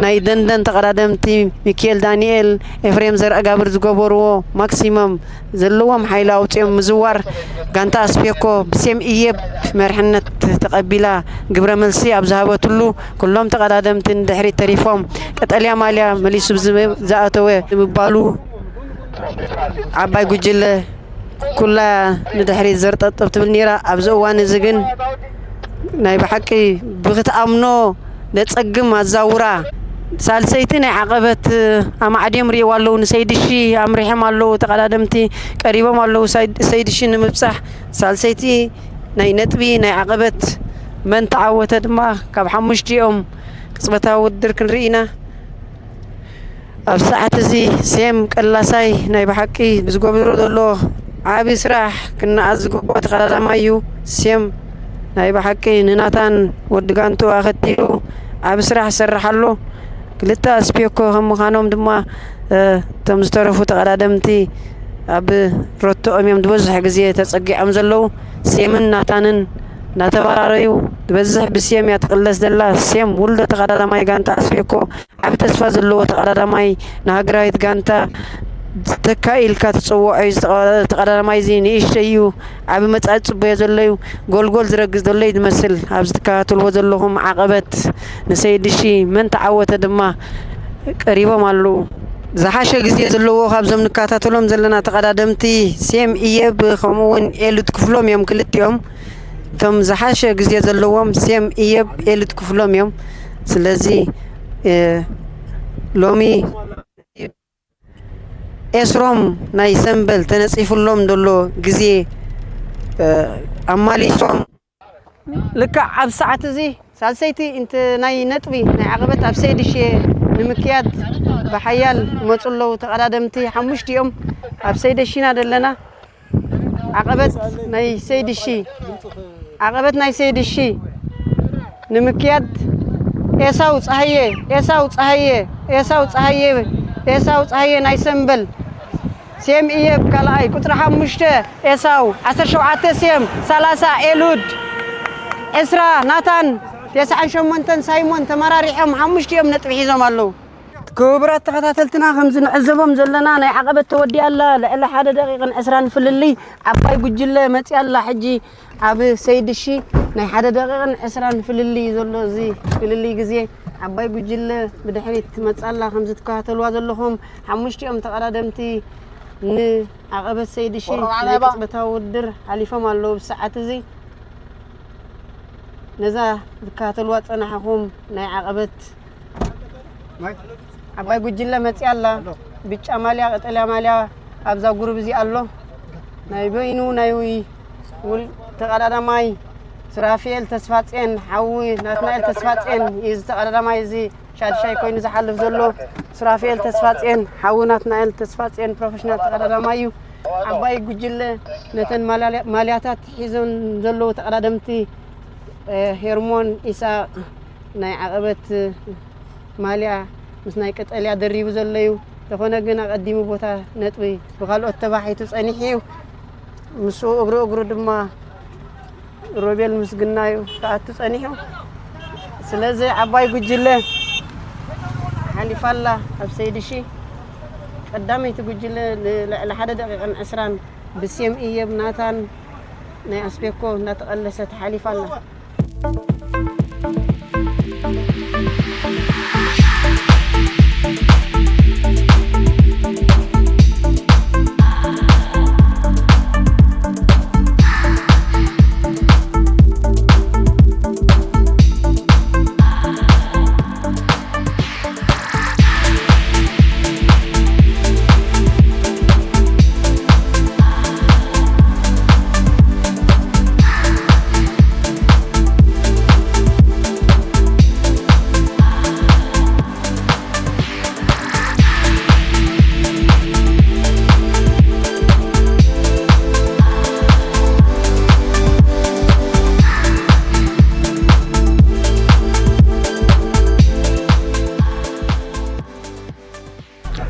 ናይ ደንደን ተቐዳደምቲ ሚኪኤል ዳንኤል፣ ኤፍሬም ዘርኣጋብር ዝገበርዎ ማክሲመም ዘለዎም ሓይሊ ኣውፂኦም ምዝዋር ጋንታ ኣስፔኮ ብሴም እየብ መሪሕነት ተቐቢላ ግብረ መልሲ ኣብ ዝሃበትሉ ኩሎም ተቐዳደምቲ ንድሕሪት ተሪፎም። ቀጠልያ ማልያ መሊሱ ብዝ-፣ ዝኣተወ ንምባሉ ዓባይ ጉጅለ ኩላ ንድሕሪት ዘርጠጥብ ትብል ነይራ። ኣብዚ እዋን እዚ ግን ናይ ብሓቂ ብክትኣምኖ ለጸግም ኣዛውራ ሳልሰይቲ ናይ ዓቐበት ኣማዕድዮም ርእይዋ ኣለዉ። ንሰይድሺ ኣምሪሖም ኣለዉ። ተቐዳደምቲ ቀሪቦም ኣለዉ። ሳይድ-፣ ሰይድሺ ንምብጻሕ ሳልሰይቲ ናይ ነጥቢ ናይ ዓቐበት መን ተዓወተ ድማ ካብ ሓሙሽቲኦም ቅጽበታዊ ውድድር ክንርኢ ኢና። ኣብ ሰዓት እዚ ሴም ቀላሳይ ናይ ብሓቂ ብዝገብሮ ዘሎ ዓቢ ስራሕ ክነኣዝ ዝግብኦ ተቐዳዳማይ እዩ። ሴም ናይ ብሓቂ ንናታን ወዲ ጋንቱ ኣኸቲሉ ዓቢ ስራሕ ይሰርሕ ኣሎ። ክልተ ኣስፔኮ ከም ምዃኖም ድማ፣ እ፣ እቶም ዝተረፉ ተቐዳደምቲ ኣብ ሮቶኦም እዮም ዝበዝሕ ግዜ ተጸጊዖም ዘለዉ። ሴምን ናታንን እናተበራረዩ ዝበዝሕ ብሴም እያ ትቕለስ ዘላ። ሴም ውልዶ ተቐዳዳማይ ጋንታ ኣስፔኮ ዓቢ ተስፋ ዘለዎ ተቐዳዳማይ ንሃገራዊት ጋንታ ተካኢ ኢልካ ትጽውዖ እዩ። እዚ ተቐ-፣ ተቐዳዳማይ እዚ ንእሽተይ እዩ። ዓቢ መጻኢ ዝጽበዮ ዘሎ እዩ። ጎልጎል ዝረግጽ ዘሎ እዩ ዝመስል። ኣብዚ ትከታተልዎ ዘለኹም ዓቐበት ንሰይድሺ መን ተዓወተ ድማ ቀሪቦም ኣለዉ። ዝሓሸ ግዜ ዘለዎ ካብዞም ንከታተሎም ዘለና ተቐዳደምቲ ሴም እየብ ከምኡ እውን ኤሉት ክፍሎም እዮም ክልቲኦም። እቶም ዝሓሸ ግዜ ዘለዎም ሴም እየብ ኤሉት ክፍሎም እዮም። ስለዚ፣ እ፣ ሎሚ ኤስሮም ናይ ሰምበል ተነጺፉሎም ዘሎ ግዜ፣ እ፣ ኣማሊሶም። ልክዕ ኣብ ሰዓት እዚ ሳልሰይቲ እንት ናይ ነጥቢ ናይ ዓቐበት ኣብ ሰይድሺ ንምክያድ ብሓያል ይመጹ ኣለዉ ተቐዳደምቲ ሓሙሽቲኦም ኣብ ሰይደሺና ዘለና። ዓቐበት ናይ ሰይድሺ፣ ዓቐበት ናይ ሰይድሺ ንምክያድ ኤሳው ጸሃየ፣ ኤሳው ጸሃየ፣ ኤሳው ጸሃየ፣ ኤሳው ጸሃየ ናይ ሰምበል፣ ሴም እየብ ካልኣይ፣ ቁጽሪ ሓሙሽተ ኤሳው፣ ዓሰርተ ሸውዓተ ሴም፣ ሰላሳ ኤሉድ፣ ዕስራ ናታን፣ ተስዓን ሸሞንተን ሳይሞን ተመራሪሖም ሓሙሽቲኦም ነጥቢ ሒዞም ኣለዉ። ክቡራት ተኸታተልትና፣ ከምዚ ንዕዘቦም ዘለና ናይ ዓቐበት ተወዲኣ ኣላ። ልዕሊ ሓደ ደቂቕን ዕስራን ፍልልይ ዓባይ ጉጅለ መጺኣ ኣላ። ሕጂ ኣብ ሰይድሺ ናይ ሓደ ደቂቕን ዕስራን ፍልልይ ዘሎ እዚ ፍልልይ ግዜ ዓባይ ጉጅለ ብድሕሪት ትመጽእ ኣላ። ከምዚ ትከታተልዋ ዘለኹም ሓሙሽቲኦም ተቐዳደምቲ ንዓቐበት ሰይድሺ ናይ ቅጽበታዊ ውድድር ሓሊፎም ኣለዉ። ብሰዓት እዚ ነዛ ዝከታተልዋ ጸናሕኹም ናይ ዓቐበት ዓባይ ጉጅለ መጺኣ ኣላ። ብጫ ማልያ፣ ቀጠልያ ማልያ ኣብዛ ጉሩብ እዚ ኣሎ። ናይ በይኑ ናይ ውል-፣ ተቐዳዳማይ ሱራፌል ተስፋጼን፣ ሓዊ ናትናኤል ተስፋጼን እዩ። እዚ ተቐዳዳማይ እዚ ሻድሻይ ኮይኑ ዝሓልፍ ዘሎ ሱራፌል ተስፋጽዮን፣ ሓው ናትናኤል ተስፋጽዮን ፕሮፌሽናል ተቐዳዳማይ እዩ። ዓባይ ጉጅለ ነተን ማላልያ-፣ ማልያታት ሒዞም ዘለዉ ተቐዳደምቲ፣ እ፣ ሄርሞን ኢሳቕ ናይ ዓቐበት ማልያ ምስ ናይ ቀጠልያ ደሪቡ ዘሎ እዩ። እንተኾነ ግን ኣቐዲሙ ቦታ ነጥቢ ብኻልኦት ተባሒቱ ጸኒሑ እዩ። ምስኡ እግሩ እግሩ ድማ ሮቤል ምስግናዩ ክኣቱ ጸኒሑ። ስለዚ ዓባይ ጉጅለ ሓሊፋላ ኣብ ሰይድሺ። ቀዳመይቲ ጉጅለ ልዕሊ ሓደ ደቂቕን ዕስራን ብሴም እየብ ናታን ናይ ኣስፔኮ እናተቐለሰት ሓሊፋላ።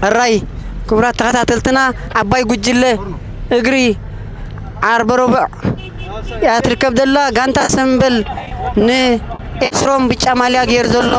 ሕራይ ክቡራት ተኸታተልትና፣ ዓባይ ጉጅለ እግሪ ዓርቢ ረቡዕ እያ ትርከብ ዘላ። ጋንታ ሰምበል ንኤስሮም ብጫ ማልያ ገይሩ ዘሎ።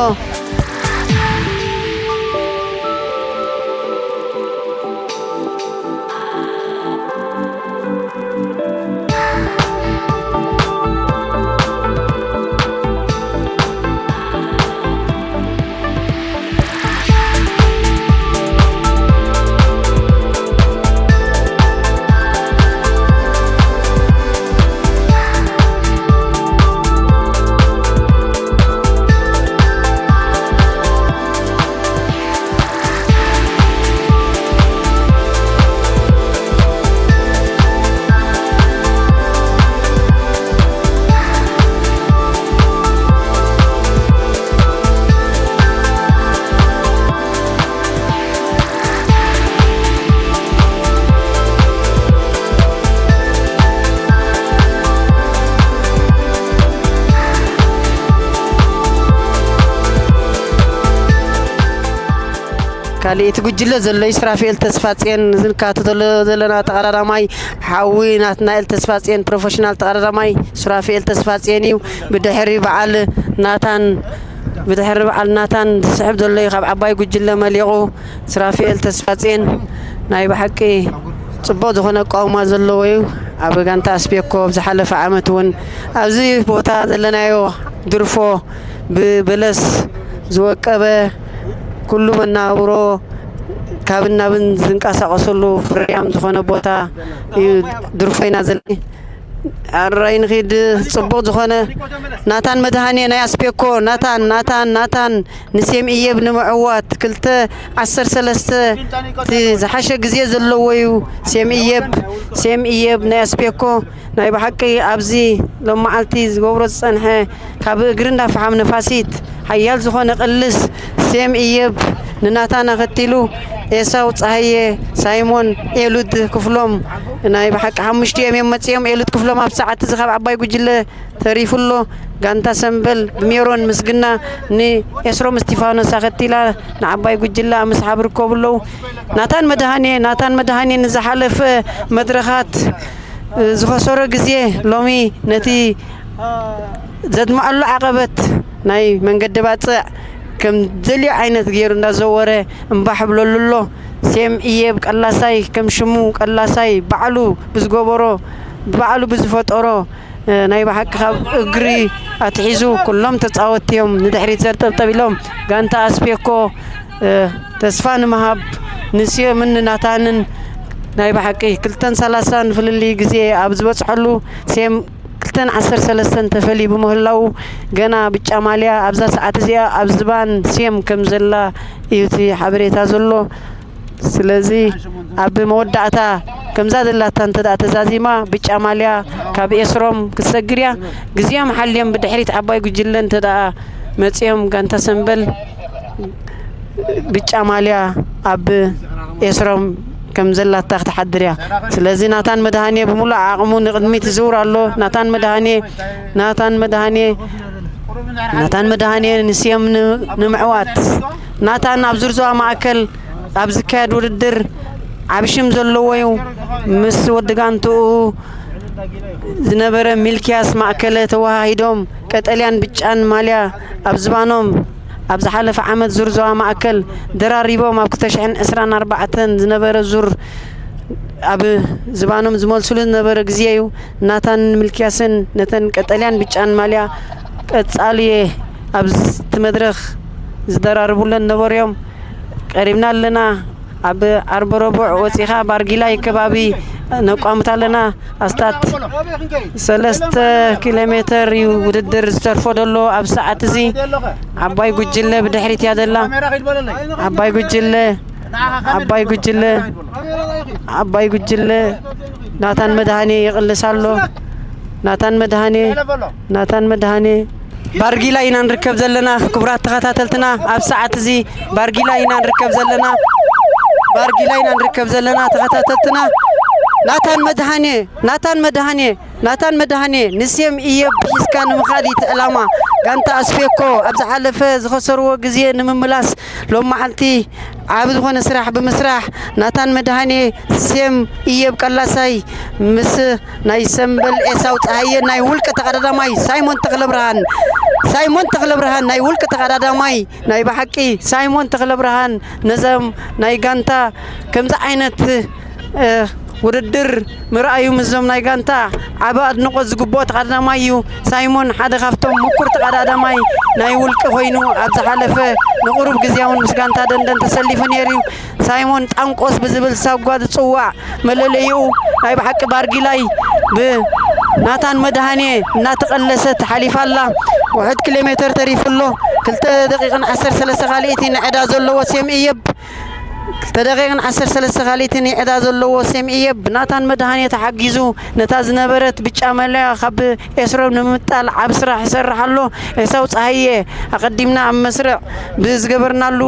ካልእ እቲ ጉጅለ ዘሎ እዩ ሱራፌል ተስፋጽዮን፣ ዝንካተተሉ ዘለና ተቐዳዳማይ ሓዊ ናትናኤል ተስፋጽዮን፣ ፕሮፌሽናል ተቐዳዳማይ ሱራፌል ተስፋጽዮን እዩ። ብድሕሪ በዓል ናታን፣ ብድሕሪ በዓል ናታን ዝስሕብ ዘሎ እዩ። ካብ ዓባይ ጉጅለ መሊቑ ሱራፌል ተስፋጽዮን ናይ ብሓቂ ጽቡቕ ዝኾነ ኣቃውማ ዘለዎ እዩ። ኣብ ጋንታ ኣስቤኮ ኣብ ዝሓለፈ ዓመት እውን ኣብዚ ቦታ ዘለናዮ ድርፎ ብበለስ ዝወቀበ፣ ኩሉ መናብሮ ካብን ናብን ዝንቀሳቐሰሉ ፍርያም ዝኾነ ቦታ እዩ ድርፎ ኢና ዘለና። ኣራይ ንኺድ ጽቡቕ ዝኾነ ናታን መድሃኔ ናይ ኣስፔኮ፣ ናታን፣ ናታን፣ ናታን ንሴም እየብ ንምዕዋት ክልተ ዓሰርተ ሰለስተ እቲ ዝሓሸ ግዜ ዘለዎ እዩ። ሴም እየብ፣ ሴም እየብ ናይ ኣስፔኮ ናይ ብሓቂ ኣብዚ ሎም መዓልቲ ዝገብሮ ዝጸንሐ ካብ እግሪ እንዳ ፈሓም ንፋሲት ሓያል ዝኾነ ቅልስ ሴም እየብ ንናታን ኣኸቲሉ ኤሳው ጸሃየ፣ ሳይሞን፣ ኤሉድ ክፍሎም ናይ ብሓቂ ሓሙሽቲኦም እዮም መጺኦም። ኤሉድ ክፍሎም ኣብ ሰዓት እዚ ካብ ዓባይ ጉጅለ ተሪፉ ኣሎ። ጋንታ ሰምበል ብሜሮን ምስግና ንኤስሮም እስቲፋኖስ ኣኸቲላ ንዓባይ ጉጅለ ኣብ ምስሓብ ይርከቡ ኣለዉ። ናታን መድሃኔ፣ ናታን መድሃኔ ንዝሓለፈ መድረኻት ዝኸሰሮ ግዜ ሎሚ ነቲ ዘድምዐሉ ዓቐበት ናይ መንገዲ ባጽዕ ከም ደልዮ ዓይነት ገይሩ እንዳዘወረ እምባሕ ብለሉ ኣሎ። ሴም እየብ ቀላሳይ ከም ሽሙ ቀላሳይ ባዕሉ ብዝገበሮ ባዕሉ ብዝፈጠሮ፣ እ፣ ናይ ብሓቂ ካብ እግሪ ኣትሒዙ ኩሎም ተጻወትቲ እዮም ንድሕሪት ዘርጠብጠብ ኢሎም። ጋንታ ኣስፔኮ፣ እ፣ ተስፋ ንምሃብ ንሴምን ንናታንን ናይ ብሓቂ ክልተን ሰላሳን ፍልልይ ግዜ ኣብ ዝበጽሐሉ ሴም ክልተን ዓሰርተ ሰለስተን ተፈልዩ ብምህላዉ ገና ብጫ ማልያ ኣብዛ ሰዓት እዚኣ ኣብ ዝባን ሴም ከም ዘላ እዩ እቲ ሓበሬታ ዘሎ። ስለዚ ኣብ መወዳእታ ከምዛ ዘላታ እንተ ደኣ ተዛዚማ ብጫ ማልያ ካብ ኤስሮም ክትሰግር እያ። ግዜኦም ሓልዮም ብድሕሪት ዓባይ ጉጅለ እንተ ደኣ መጺኦም ጋንታ ሰምበል ብጫ ማልያ ኣብ ኤስሮም ከም ዘላታ ክትሓድር እያ። ስለዚ ናታን መድሃኔ ብምሉእ ዓቕሙ ንቕድሚት ይዝውር ኣሎ። ናታን መድሃኔ ናታን መድሃኔ ናታን መድሃኔ ንስዮም ን- ንምዕዋት ናታን ኣብ ዙርዞዋ ማእከል ኣብ ዝካየድ ውድድር ዓቢ ሽም ዘለዎ እዩ። ምስ ወዲ ጋንትኡ ዝነበረ ሚልክያስ ማእከለ ተወሃሂዶም ቀጠልያን ብጫን ማልያ ኣብ ዝባኖም ኣብ ዝሓለፈ ዓመት ዙር ዞባ ማእከል ደራሪቦም ኣብ ክልተ ሽሕን ዕስራን ኣርባዕተን ዝነበረ ዙር ኣብ ዝባኖም ዝመልስሉ ዝነበረ ግዜ እዩ። ናታን ሚልክያስን ነተን ቀጠልያን ብጫን ማልያ ቀጻሊ ኣብዚ መድረኽ ዝደራርቡለን ነበሩ እዮም። ቀሪብና ኣለና። ኣብ ዓርቢ ረቡዕ ወጺኻ ባርጊላይ ከባቢ ነቋምት ኣለና። ኣስታት ሰለስተ ኪሎ ሜተር እዩ ውድድር ዝተርፎ ዘሎ። ኣብ ሰዓት እዚ ዓባይ ጉጅለ ብድሕሪት እያ ዘላ። ዓባይ ጉጅለ ዓባይ ጉጅለ ዓባይ ጉጅለ ናታን መድሃኔ ይቕልስ ኣሎ። ናታን መድሃኔ ናታን መድሃኔ ባርጊላ ኢና ንርከብ ዘለና። ክቡራት ተኸታተልትና፣ ኣብ ሰዓት እዚ ባርጊላ ኢና ንርከብ ዘለና። ባርጊላ ኢና ንርከብ ዘለና ተኸታተልትና። ናታን መድሃኔ ናታን መድሃኔ ናታን መድሃኔ ንሴም እየብ ሒዝካ ንምኻድ እቲ ዕላማ። ጋንታ ኣስፌኮ ኣብ ዝሓለፈ ዝኸሰርዎ ግዜ ንምምላስ ሎም መዓልቲ ዓቢ ዝኾነ ስራሕ ብምስራሕ ናታን መድሃኔ፣ ሴም እየብ ቀላሳይ ምስ ናይ ሰምበል ኤሳው ጸሃየ ናይ ውልቂ ተቐዳዳማይ ሳይሞን ተኽለብርሃን ሳይሞን ተኽለብርሃን ናይ ውልቂ ተቐዳዳማይ ናይ ብሓቂ ሳይሞን ተኽለብርሃን ነዞም ናይ ጋንታ ከምዚ ዓይነት እ፣ ውድድር ምርኣዩ ምስዞም ናይ ጋንታ ዓቢ ኣድንቖት ዝግብኦ ተቐዳዳማይ እዩ። ሳይሞን ሓደ ካብቶም ምኩር ተቐዳዳማይ ናይ ውልቂ ኮይኑ ኣብ ዝሓለፈ ንቑሩብ ግዜ እውን ምስ ጋንታ ደንደን ተሰሊፉ ነይሩ እዩ። ሳይሞን ጣንቆስ ብዝብል ሳጓ ዝጽዋዕ መለለይኡ ናይ ብሓቂ ባርጊላይ ብናታን መድሃኔ እናተቐለሰት ሓሊፋ ኣላ። ውሑድ ኪሎ ሜተር ተሪፉ ኣሎ። ክልተ ደቂቕን ዓሰርተ ሰለስተ ካልኢቲ ንዕዳ ዘለዎ ሴም እየብ ክልተ ደቂቕን ዓሰርተ ሰለስተ ካልኢትን ይዕዳ ዘለዎ ሴም እየብ ብናታን መድሃኔ ተሓጊዙ ነታ ዝነበረት ብጫ መለያ ካብ ኤስሮም ንምምጣል ዓብ ስራሕ ይሰርሕ ኣሎ። ኤሳው ጸሃየ ኣቐዲምና ኣብ መስርዕ ብዝገበርናሉ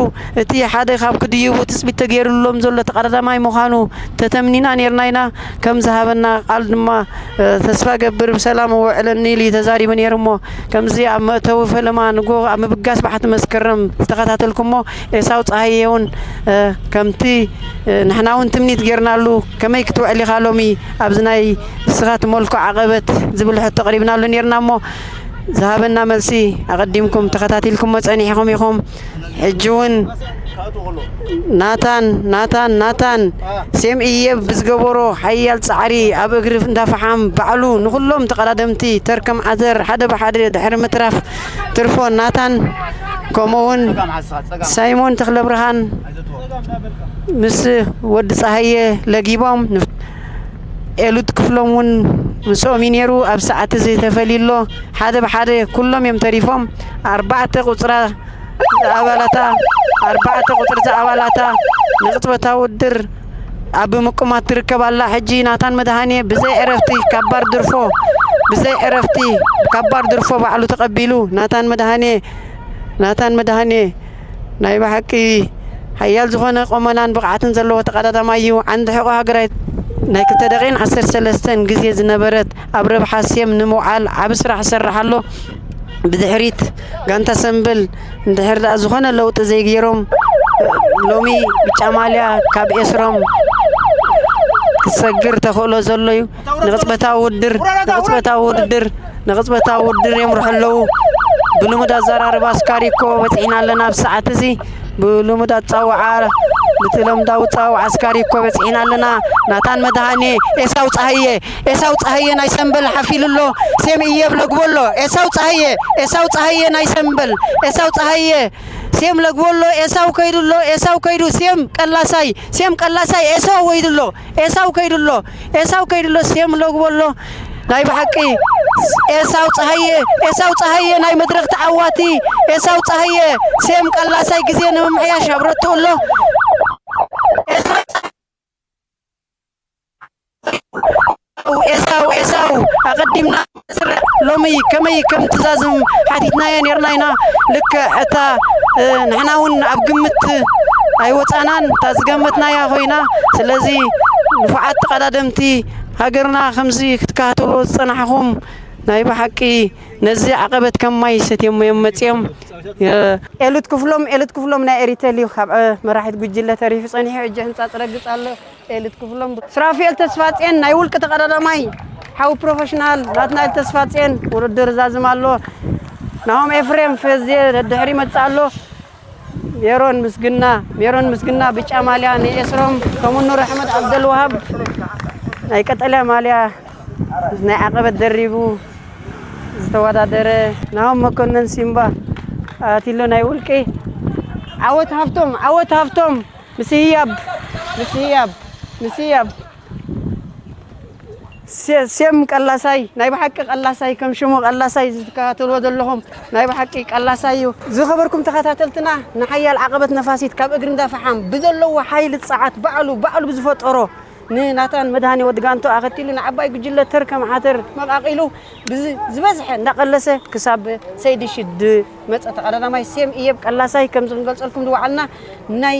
እቲ ሓደ ካብ ክድይቡ ትጽቢት ተገይሩሎም ዘሎ ተቐዳዳማይ ምዃኑ ተተምኒና ኔርና ኢና። ከም ዝሃበና ቃል ድማ ተስፋ ገብር ብሰላም እውዕለኒ ኢሉ እዩ ተዛሪቡ ነይሩ። እሞ ከምዚ ኣብ መእተዊ ፈለማ ንጎ ኣብ ምብጋስ ባሕቲ መስከረም ዝተኸታተልኩሞ ኤሳው ጸሃየ እውን ከምቲ ንሕና እውን ትምኒት ጌርናሉ ከመይ ክትውዕል ኢኻ ሎሚ ኣብዚ ናይ ንስኻ ትመልኮ ዓቐበት ዝብል ሕቶ ኣቕሪብናሉ ነይርና። እሞ ዝሃበና መልሲ ኣቐዲምኩም ተኸታቲልኩሞ ጸኒሕኹም ኢኹም። ሕጂ እውን ናታን ናታን ናታን ሴም እየብ ብዝገበሮ ሓያል ጻዕሪ ኣብ እግሪ እንዳፈሓም ባዕሉ ንኹሎም ተቐዳደምቲ ተርከም ዓዘር ሓደ ብሓደ ድሕሪ ምትራፍ ትርፎ ናታን ከምኡውን ሳይሞን ተኽለብርሃን ምስ ወዲ ጸሃየ ለጊቦም ኤሉት ክፍሎም እውን ምስኦም እዩ ነይሩ። ኣብ ሰዓት እዚ ተፈልዩ ኣሎ። ሓደ ብሓደ ኩሎም እዮም ተሪፎም። ኣርባዕተ ቁጽራ ኣባላታ ኣርባዕተ ቁጽሪ ኣባላታ ንቅጽበታዊ ውድድር ኣብ ምቁማት ትርከብ ኣላ። ሕጂ ናታን መድሃኔ ብዘይ ዕረፍቲ ካብ ባር ድርፎ ብዘይ ዕረፍቲ ካብ ባር ድርፎ ባዕሉ ተቐቢሉ ናታን መድሃኔ ናታን መድሃኔ ናይ ብሓቂ ሓያል ዝኾነ ቆመናን ብቕዓትን ዘለዎ ተቐዳዳማይ እዩ። ዓንዲ ሕቖ ሃገራዊት ናይ ክልተ ደቂቕን ዓሰርተ ሰለስተን ግዜ ዝነበረት ኣብ ረብሓ ሴም ንምውዓል ዓቢ ስራሕ ይሰርሕ ኣሎ። ብድሕሪት ጋንታ ሰምበል እንድሕር ደኣ ዝኾነ ለውጢ ዘይገይሮም ሎሚ ብጫ ማልያ ካብ ኤስሮም ክሰግር ተኽእሎ ዘሎ እዩ። ንቕጽበታዊ ውድድር ንቕጽበታዊ ውድድር ንቕጽበታዊ ውድድር የምርሑ ኣለዉ። ብልሙድ ኣዘራርባ ኣስካሪኮ በጺሕና ኣለና። ኣብ ሰዓት እዚ ብልሙድ ኣጻውዓ ብቲ ለምዳዊ ጻውዓ ኣስካሪኮ በጺሕና ኣለና። ናታን መድሃኔ ኤሳው ጸሃየ ኤሳው ጸሃየ ናይ ሰምበል ሓፊሉ ኣሎ። ሴም እየብ ለግቦ ኣሎ። ኤሳው ጸሃየ ኤሳው ጸሃየ ናይ ሰምበል ኤሳው ጸሃየ ሴም ለግቦ ኣሎ። ኤሳው ከይዱ ኣሎ። ኤሳው ከይዱ ሴም ቀላሳይ ሴም ቀላሳይ ኤሳው ወይዱ ኣሎ። ኤሳው ከይዱ ኣሎ። ኤሳው ከይዱ ኣሎ። ሴም ለግቦ ኣሎ። ናይ ብሓቂ ኤሳው ጸሃየ ኤሳው ጸሃየ ናይ መድረኽ ተዓዋቲ ኤሳው ጸሃየ ሴም ቀላሳይ ግዜ ንምምሕያሽ ኣብረቱ ኣሎ። ኤሳው ኤሳው ኣቐዲምና ስርዕ ሎሚ ከመይ ከም ትዛዝም ሓቲትናዮ ኔርና ኢና። ልክዕ እታ፣ እ፣ ንሕና እውን ኣብ ግምት ኣይወጻናን፣ እታ ዝገመትናያ ኮይና። ስለዚ ንፉዓት ተቐዳደምቲ ሃገርና ከምዚ ክትከታተልዎ ዝጸናሕኹም ናይ ብሓቂ ነዚ ዓቐበት ከም ማይ ሰትዮም እዮም መጺኦም። የ- ኤሉት ክፍሎም፣ ኤሉት ክፍሎም ናይ ኤሪቴል እዩ። ካብ፣ እ፣ መራሒት ጉጅለ ተሪፉ ጸኒሑ ሕጂ ሕንጻጽ ረግጽ ኣሎ። ኤሉት ክፍሎም፣ ሱራፌል ተስፋጽዮን ናይ ውልቂ ተቐዳዳማይ፣ ሓው ፕሮፌሽናል ናትናኤል ተስፋጽዮን ውድድር ዛዝም ኣሎ። ናሆም ኤፍሬም ፈዜ ደድሕሪ ይመጽእ ኣሎ። ሜሮን ምስግና፣ ሜሮን ምስግና ብጫ ማልያ፣ ንኤስሮም ከምኡ ኑር ኣሕመድ ዓብደልዋሃብ ናይ ቀጠልያ ማልያ ናይ ዓቐበት ደሪቡ ዝተወዳደረ፣ ናሆም መኮነን ሲምባ ኣቲሎ ናይ ውልቂ፣ ዓወት ሃፍቶም፣ ዓወት ሃፍቶም፣ ምስ ህያብ፣ ምስ ህያብ፣ ምስ ህያብ። ሴ-፣ ሴም ቀላሳይ፣ ናይ ብሓቂ ቀላሳይ፣ ከም ሽሙ ቀላሳይ ዝትከታተልዎ ዘለኹም ናይ ብሓቂ ቀላሳይ እዩ። ዝኸበርኩም ተኸታተልትና፣ ንሓያል ዓቐበት ነፋሲት ካብ እግሪ እንዳ ፈሓም ብዘለዎ ሓይሊ ጸዓት ባዕሉ፣ ባዕሉ ብዝፈጠሮ ንናታን መድሃኔ ወዲ ጋንቶ ኣኸቲሉ ንዓባይ ጉጅለ ተር ከም ሓተር መቓቒሉ ብዝ-፣ ዝበዝሐ እንዳቐለሰ ክሳብ ሰይዲ ሽድ መጸ ተቐዳዳማይ ሴም እየብ ቀላሳይ ከም ዝንገልጸልኩም ዝወዓልና ናይ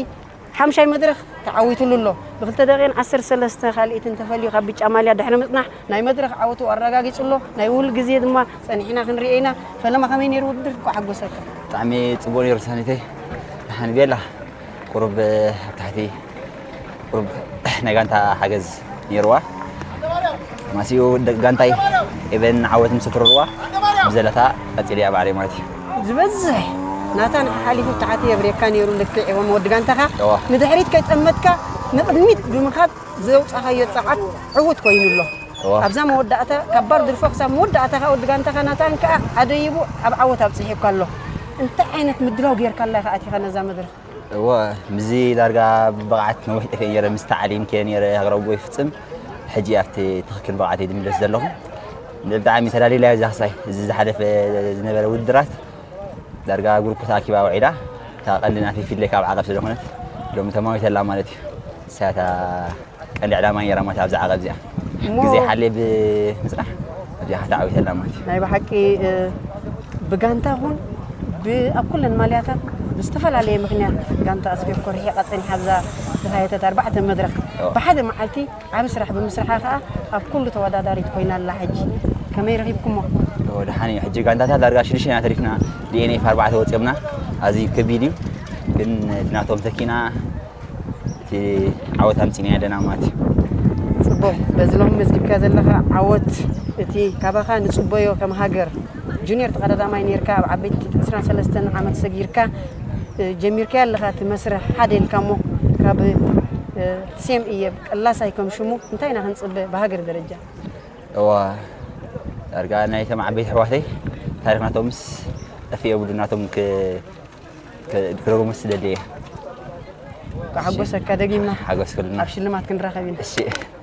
ሓምሻይ መድረኽ ተዓዊትሉ ኣሎ። ብክልተ ደቂቕን ዓሰርተ ሰለስተ ካልኢትን ተፈልዩ ካብ ብጫ ማልያ ድሕሪ ምጽናሕ ናይ መድረኽ ዓወቱ ኣረጋጊጹ ኣሎ። ናይ ውል ግዜ ድማ ጸኒሕና ክንሪኦ ኢና። ፈለማ ከመይ ነይሩ ውድድር? እንኳዕ ሓጎሰካ። ብጣዕሚ ጽቡቕ ነይሩ ሳኒተይ። ደሓን ቤላ ቁሩብ ኣብ ታሕቲ ቁሩብ ናይ ጋንታ ሓገዝ ነይርዋ። ማሲኡ ደ-፣ ጋንታይ ኤበን ዓወት ምስ ትርርዋ ብዘለታ ቀጺለ እያ ባዕለይ ማለት እዩ። ዝበዝሕ ናታ ንሓሓሊፉ ተሓቲ የብሬካ ነይሩ። ልክዕ ኢኹም ወዲ ጋንታኻ እዋ። ንድሕሪት ከይጠመትካ ንቕድሚት ብምኻድ ዘውጻኻዮ ጸዓት ዕዉት ኮይኑ ኣሎ። እዋ። ኣብዛ መወዳእታ ካብ ባር ድርፎ ክሳብ መወዳእታ ከኣ ወዲ ጋንታኻ ናታን ከኣ ኣደይቡ ኣብ ዓወት ኣብጽሒካ ኣሎ። እንታይ ዓይነት ምድላው ጌርካላ ኢኻ ኣቲኻ ነዛ መድረኽ? እወ፣ ምስዚ ዳርጋ ብቕዓት ነዊሕ ጠፊኤ ነይረ፣ ምስ ታዕሊም ከይደ ነይረ፣ ሃገራዊ ጎይ ፍጽም። ሕጂ ኣብቲ ትኽክል ብቕዓተይ ዝምለስ ዘለኹ። ብጣዕሚ ተዳሊላዮ እዛ ክሳይ፣ እዚ ዝሓለፈ ዝነበረ ውድድራት ዳርጋ ግሩፕ ተኣኪባ ውዒላ፣ እታ ቀንዲ ናተይ ፊድለይ ካብ ዓቐብ ስለዝኾነት፣ ሎሚ ተማዊተላ ማለት እዩ። ንሳ እያ እታ ቀንዲ ዕላማ ነይራ ማለት ኣብዛ ዓቐብ እዚኣ። እሞ ግዜ ሓልየ ብምጽናሕ ኣብዚኣ ተዓዊተላ ማለት እዩ። ናይ ብሓቂ፣ እ፣ ብጋንታ ኹን ብ-፣ ኣብ ኩለን ማልያታት ብዝተፈላለየ ምኽንያት ጋንታ ኣስቤኮ ርሒቓ ጸኒሓ ኣብዛ ዝተኻየተት ኣርባዕተ መድረኽ እዎ። ብሓደ መዓልቲ ዓቢ ስራሕ ብምስራሓ ከኣ ኣብ ኩሉ ተወዳዳሪት ኮይና ኣላ። ሕጂ ከመይ ረኺብኩሞ? እዎ፣ ደሓን እዩ። ሕጂ ጋንታታት ዳርጋ ሽዱሽተ ኢና ተሪፍና። ዲኤንኤፍ ኣርባዕተ ወጺኦምና። ኣዝዩ ከቢድ እዩ። ግን እቲ ናቶም ተኪና እቲ ዓወት ኣምጺእና ኣለና ማለት እዩ። ጽቡቕ። በዚ ሎሚ መዝጊብካ ዘለኻ ዓወት፣ እቲ ካባኻ ንጽበዮ ከም ሃገር፣ ጁኒየር ተቐዳዳማይ ኔርካ፣ ኣብ ዓበይቲ ዕስራን ሰለስተን ዓመት ሰጊርካ፣ እ፣ ጀሚርካዮ ኣለኻ እቲ መስርሕ ሓደ ኢልካ እሞ፣ ካብ፣ እ፣ ሴም እየ ቀላሳይ ከም ሽሙ እንታይ ኢና ክንጽበ ብሃገር ደረጃ? እዋ፣ ዳርጋ ናይቶም ዓበይቲ ኣሕዋተይ ታሪኽ ናቶምስ ጠፊኡ የብሉ፣ ናቶም ክ-፣ ክ-፣ ክረግሞስ ዝደሊ እየ። ክሓጎሰካ ደጊምና። ሓጎስ ኩልና። ኣብ ሽልማት ክንራኸብ ኢና። እሺ።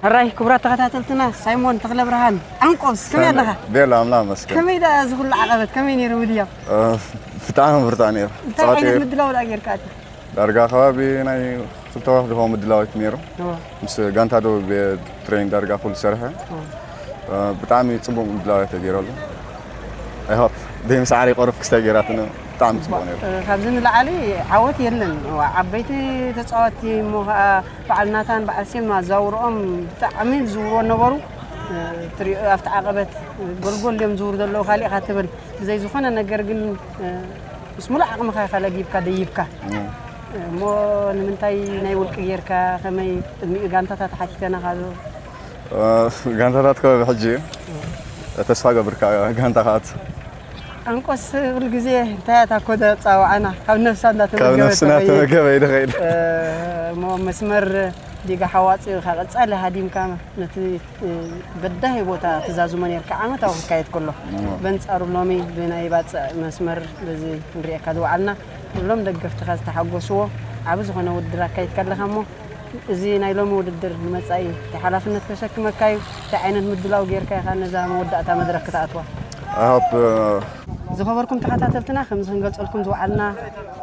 ሕራይ ክቡራት ተኸታተልትና፣ ሳይሞን ተኽለብርሃን ዓንቆስ፣ ከመይ ኣለኻ? ቤላ፣ ኣምላኽ ይመስገን። ከመይ ደኣ እዚ ኩሉ ዓቐበት፣ ከመይ ነይሩ ምድያው? እ፣ ብጣዕሚ ብርቱዕ ነይሩ። እንታይ ዓይነት ጸዋትኡ ምድላው ደኣ ጌርካ ኣቲ? ዳርጋ ከባቢ ናይ ክልተ ወርሒ ዝኸውን ምድላዋት ነይሩ። እዎ። ምስ ጋንታ ደቡብ እየ ትሬን ዳርጋ ኩሉ ሰሪሐ። እዎ። እ፣ ብጣዕሚ ጽቡቕ ምድላዋት ተገይረሉ። I hope ደይምስዓረይ ቆርፍ ክስታይ ገይራትኒ፣ ብጣዕሚ ጽቡቕ ነይሩ። እ፣ ካብዚ ንላዕሊ ዓወት የለን። እዋ፣ ዓበይቲ ተጻወትቲ እሞ ኸኣ በዓል ናታን በዓል ሴም ኣዘዋውርኦም ብጣዕሚ ዝዝውርዎ ነበሩ። እ፣ ትሪኦ ኣብቲ ዓቐበት ጎልጎል እዮም ዝዝውሩ ዘለዉ፣ ካሊእ ኢኻ ትብል። ብዘይ ዝኾነ ነገር ግን፣ እ፣ ምስ ሙሉእ ዓቕምኻ ኢኻ ለጊብካ ደይብካ። እም። እሞ ንምንታይ ናይ ውልቂ ጌርካ? ከመይ ቅድሚኡ ጋንታታት ሓቲተናኻ ዶ? እ፣ ጋንታታት ከባቢ ሕጂ እዩ። ተስፋ ገብርካ ጋንታ ክኣቱ። ኣንቆስ ኩሉ ግዜ እንታይ እያ እታ ኮደ ጻውዓና? ካብ ነፍሳ ካብ እንዳተመገበ ነፍስና ተኸይድ። ተመገበ እዩ ዝኸይድ። እ፣ እሞ መስመር ዲጋ ሓዋጽ ኢኻ ቀጻሊ ሃዲምካ ነቲ እ፣ በዳሂ ቦታ ትዛዝሞ ኔርካ ዓመታዊ ክካየድ ከሎ። እዎ። በንጻሩ ሎሚ ብናይ ባጽዕ መስመር በዚ ክንሪኤካ ዝወዓልና ኩሎም ደገፍትኻ ዝተሓጎስዎ ዓቢ ዝኾነ ውድድር ኣካይድካ ኣለኻ እሞ እዚ ናይ ሎሚ ውድድር ንመጻኢ እንታይ ሓላፍነት ከሸክመካ እዩ? እንታይ ዓይነት ምድላው ጌርካ ኢኻ ነዛ መወዳእታ መድረኽ ክትኣትዋ? I hope፣ እ፣ ዝኸበርኩም ተኸታተልትና፣ ከምዚ ክንገልጸልኩም ዝወዓልና፣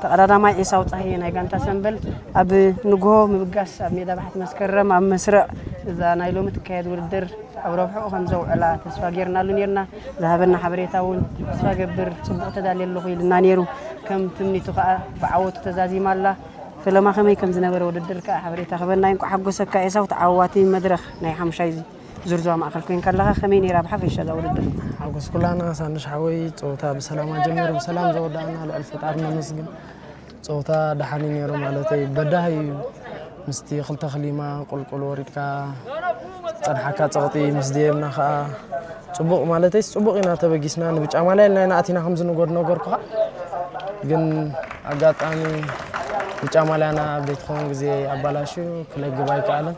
ተቐዳዳማይ ኤሳው ጸሃየ ናይ ጋንታ ሰምበል ኣብ ንግሆ ምብጋስ ኣብ ሜዳ ባሕቲ መስከረም ኣብ መስርዕ እዛ ናይ ሎሚ ትካየድ ውድድር ኣብ ረብሕኡ ከም ዘውዕላ ተስፋ ጌርናሉ ኔርና። ዝሃበና ሓበሬታ እውን ተስፋ ገብር ጽቡቕ ተዳልየ ኣለኹ ኢልና ኔሩ። ከም ትምኒቱ ከኣ ብዓወቱ ተዛዚማ ኣላ። ፈለማ ከመይ ከም ዝነበረ ውድድር ከኣ ሓበሬታ ክበና። እንቋዕ ሓጎሰካ ኤሳው፣ ተዓዋቲ መድረኽ ናይ ሓሙሻይ ዙር ዞባ ማእከል ኮይንካ ኣለኻ። ከመይ ነይራ ብሓፈሻ እዛ ውድድር? ሓጎስ ኩላና ሳንሽ ሓወይ፣ ጸወታ ብሰላማ ጀሚሩ ብሰላም ዘወዳእና ልዕል ፈጣሪ ነመስግን። ጸወታ ደሓን እዩ ነይሩ ማለተይ፣ በዳሂ እዩ። ምስቲ ክልተ ክሊማ ቁልቁል ወሪድካ ጸንሓካ ጸቕጢ ምስ ደየብና ከኣ ጽቡቕ ማለተይስ ጽቡቕ ኢና ተበጊስና። ንብጫ ማልያ ኢልና ኢና ኣቲና ከምዚ ንጎድ ነገርኩኻ። ግን ኣጋጣሚ ብጫ ማልያና ኣብ ዘይትኸውን ግዜ ኣባላሽዩ ክለግብ ኣይከኣለን።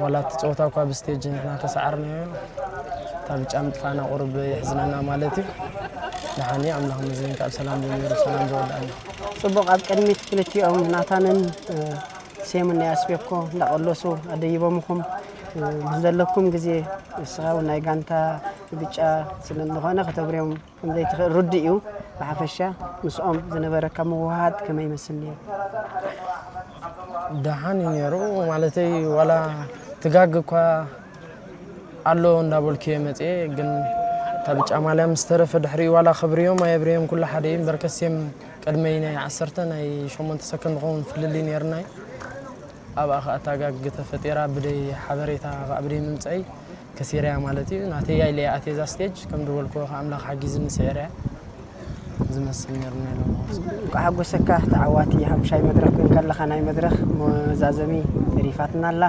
ዋላ እቲ ጸወታ እኳ ብስቴጅ ንሕና ተሳዕርናዮ፣ እታ ብጫ ምጥፋእና ቁሩብ የሕዝነና ማለት እዩ። ደሓን እዩ፣ ኣምላኽ ይመስገን፣ ካብ ሰላም ጀሚሩ ሰላም ዘወዳእና። ጽቡቕ፣ ኣብ ቅድሚት ክልቲኦም ናታንን፣ እ፣ ሴምን ናይ ኣስቤኮ እንዳቐለሱ ኣደይቦምኹም፣ እ፣ ምስ ዘለኩም ግዜ ንስኻ እውን ናይ ጋንታ ብጫ ስለ ዝኾነ ከተብርዮም ከም ዘይትኽእል ርዱእ እዩ። ብሓፈሻ ምስኦም ዝነበረካ ምውህሃድ ከመይ ይመስል ነይሩ? ደሓን እዩ ነይሩ። ማለተይ ዋላ ትጋግ እኳ ኣሎ እንዳበልኩ እየ መፅየ፣ ግን እታ ብጫ ማልያ ምስ ተረፈ ድሕሪኡ ዋላ ከብርዮም ኣየብርዮም ኩሉ ሓደ እዩ። እምበር ከስየም ቅድመይ ናይ ዓሰርተ ናይ ሸሞንተ ሰከንድ ክኸውን ፍልልይ ነይርና እዩ። ኣብኣ ኸኣ እታ ጋግ ተፈጢራ ብደይ ሓበሬታ ኸኣ ብደይ ምምፀይ ከሲረያ ማለት እዩ። ናተይ እያ ኢለ እየ ኣትየ እዛ ስቴጅ፣ ከም ዝበልክዎ ኸዓ ኣምላኽ ሓጊዝኒ ስዒረያ። ዝመስል ነይሩ ናይ ሎሚ። እንኳዕ ሓጎሰካ ተዓዋቲ ሓሙሻይ መድረኽ ኮይንካ ኣለኻ። ናይ መድረኽ መዛዘሚ ተሪፋትና ኣላ።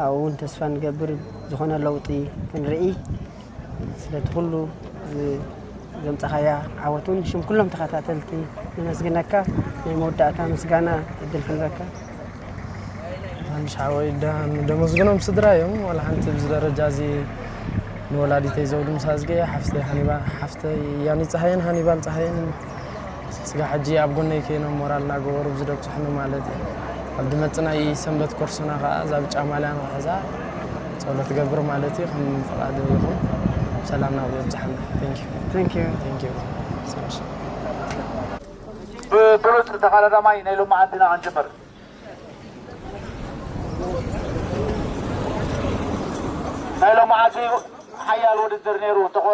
ኣብኡ እውን ተስፋ ንገብር ዝኾነ ለውጢ ክንርኢ። ስለቲ ኩሉ ዝ-፣ ዘምጻኻያ ዓወት እውን ሽም ኩሎም ተኸታተልቲ ነመስግነካ። ናይ መወዳእታ ምስጋና ዕድል ክንበካ። ሓንሽ ሓወይ ዳ-፣ ደመስግኖም ስድራ እዮም። ዋላ ሓንቲ ብዚ ደረጃ እዚ ንወላዲተይ ዘውዲ ምሳዝጌ፣ ሓፍተይ ሃኒባ-፣ ሓፍተይ ያኒ ጸሃየን ሃኒባል ጸሃየን ስጋ ሕጂ ኣብ ጎነይ ኮይኖም ሞራል እናገበሩ ዝደብጽሑኒ ማለት እዩ። ኣብ ድመጽ ናይ ሰንበት ኮርሶና ከኣ እዛ ብጫ ማልያ ንኽሕዛ ጸሎት ገብር ማለት እዩ። ከም ፍቓዱ ይኹን። ሰላም ናብ ዘብጽሓና። Thank you። Thank you። Thank you so much። ብብሉጽ ተቐዳዳማይ ናይ ሎማዓንቲ ኢና ክንጅምር። ናይ ሎማዓንቲ ሓያል ውድድር ነይሩ። እንተኾ-፣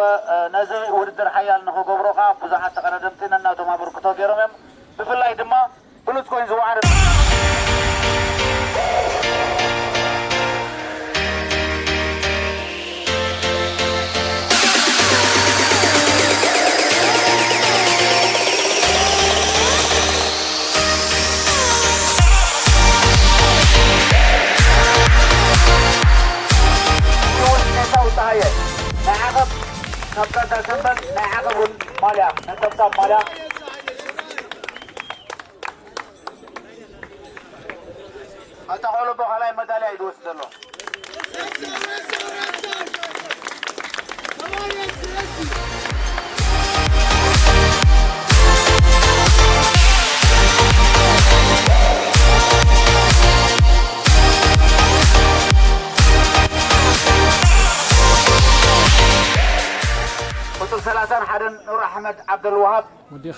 ነዚ ውድድር ሓያል ንኽገብሮ ከኣ ብዙሓት ተቐዳደምቲ ነናቶም ኣበርክቶ ገይሮም እዮም። ብፍላይ ድማ ብሉጽ ኮይኑ ዝወዓለ ጸሃየ ናይ ዓቐብ፣ ናብ ጋንታ ሰምበል ናይ ዓቐብ እውን ማልያ፣ ነጠብጣብ ማልያ። ኣታ ቆሎ ካልኣይ መዳልያ እዩ ዝወስድ ዘሎ። ቁጽሪ ሰላሳን ሓደን ኑር ኣሕመድ ዓብደልዋሃብ ወዲኽ።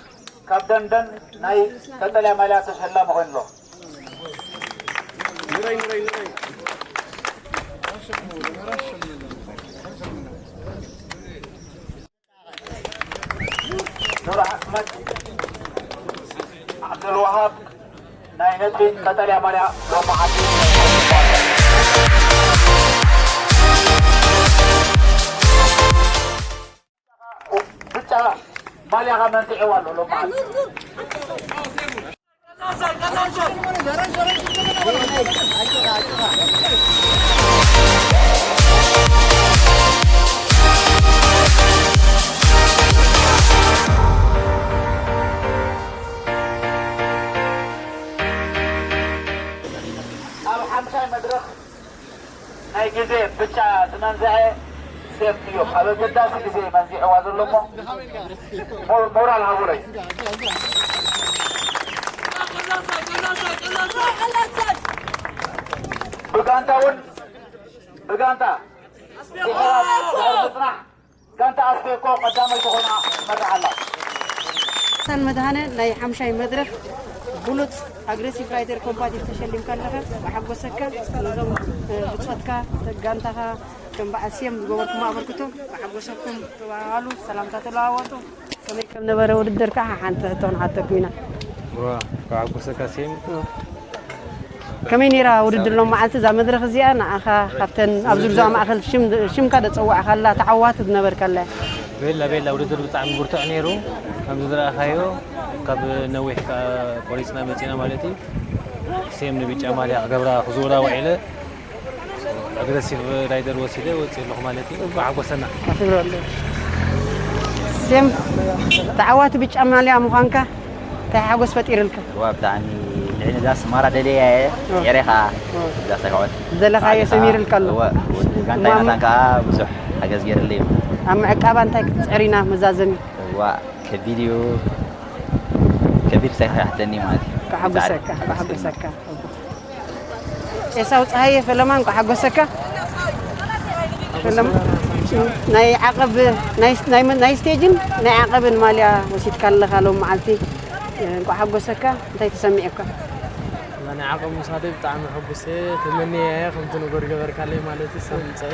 ካብ ደንደን ናይ ቀጠልያ ማልያ ተሸላሚ ኮይኑ ኣሎ። ኑር ኣሕመድ ዓብደልዋሃብ ናይ ነጥቢ ቀጠልያ ማልያ ሎሚ ዓዲ ብጫ ማልያኻ መንዚዕዋ ኣሎ ሎሚ ዓዲ። ኣብ ሓምሻይ መድረኽ ናይ ግዜ ብጫ ዝመንዝዐ ሴፍ እዩ። ኣብ ኣገዳሲ ግዜ እዩ መንዚዕዋ ዘሎ እሞ ሞ-፣ ሞራል ሃቡለይ። ብጋንታ እውን፣ ብጋንታ ድሕር ምጽናሕ ጋንታ ኣስቤኮ ቀዳመይቲ ኮይና ትመርሕ ኣላ። ሳን መድሃነ ናይ ሓምሻይ መድረኽ ብሉጽ ኣግሬሲቭ ራይደር ኮምባቲቭ ተሸሊምካ ኣለኻ። ብሓጎሰካ ነዞም፣ እ፣ ብጾትካ፣ ጋንታኻ ከም በዓል ስየም ዝገበርኩሞ ኣበርክቶ ብሓጎሰኩም ተባሃሉ፣ ሰላምታ ተለዋወጡ። ከመይ ከም ነበረ ውድድር ከዓ ሓንቲ ሕቶ ንሓተኩም ኢና። እዋ፣ ብሓጎሰካ ስየም። እዋ። ከመይ ነይራ ውድድር ሎም መዓልቲ እዛ መድረኽ እዚኣ ንኣኻ ካብተን ኣብ ዙርዝዋ ማእኸል ሽም-፣ ሽምካ ደጸዋዕካላ ተዓዋቲ ዝነበርካላ? ቤላ፣ ቤላ፣ ውድድር ብጣዕሚ ብርቱዕ ነይሩ። ከም ዝረኣኻዮ ካብ ነዊሕ ከኣ ቆሪጽና መጺና ማለት እዩ። ሴም ንቢጫ ማልያ ክገብራ ክዝውራ ውዒለ ኣግረሲቭ ራይደር ወሲደ ወጺእ ኣለኹ ማለት እዩ። ብሓጎሰና። ኣኽብረሉ። ሴም ተዓዋቲ ብጫ ማልያ ምዃንካ እንታይ ሓጎስ ፈጢርልካ? እዋ፣ ብጣዕሚ ንዒ ነዛ ስማራ ደልየያ እየ። ኦ። ጼሬ ኸዓ ኦ። እዛ ሰግዖት ዝደለኻዮ ኣሊኻ ሰሚርልካ ኣሎ። እወ፣ ወዲ ጋንታይ እሞ ናታን ከኣ ብዙሕ ሓገዝ ገይርለይ እዩ። ኣብ ምዕቃባ እንታይ ክትጽዕር ኢና መዛዘሚ? እዋ፣ ከቢድ እዩ። ከቢድ ሳይክል ሓተኒ ማለት እዩ። ከሓጉሰካ፣ ብጻዕሪ ሓጎስ ከሓጉሰካ። ኤሳው ጸሃየ ፈለማ፣ እንኳዕ ሓጎሰካ። ፈለማ፣ ናይ ዓቐብ፣ ናይ፣ ናይ፣ ናይ ስቴጅን ናይ ዓቐብን ማልያ ወሲድካ ኣለኻ ሎም መዓልቲ። እንኳዕ ሓጎሰካ። እንታይ ተሰሚዑካ? ናይ ዓቐብ ምሳደይ ብጣዕሚ ሕጉስ እየ። ተመንየ እየ ከምቲ ነገር ገበርካለይ ማለት እዩ። ሰብ ምጻይ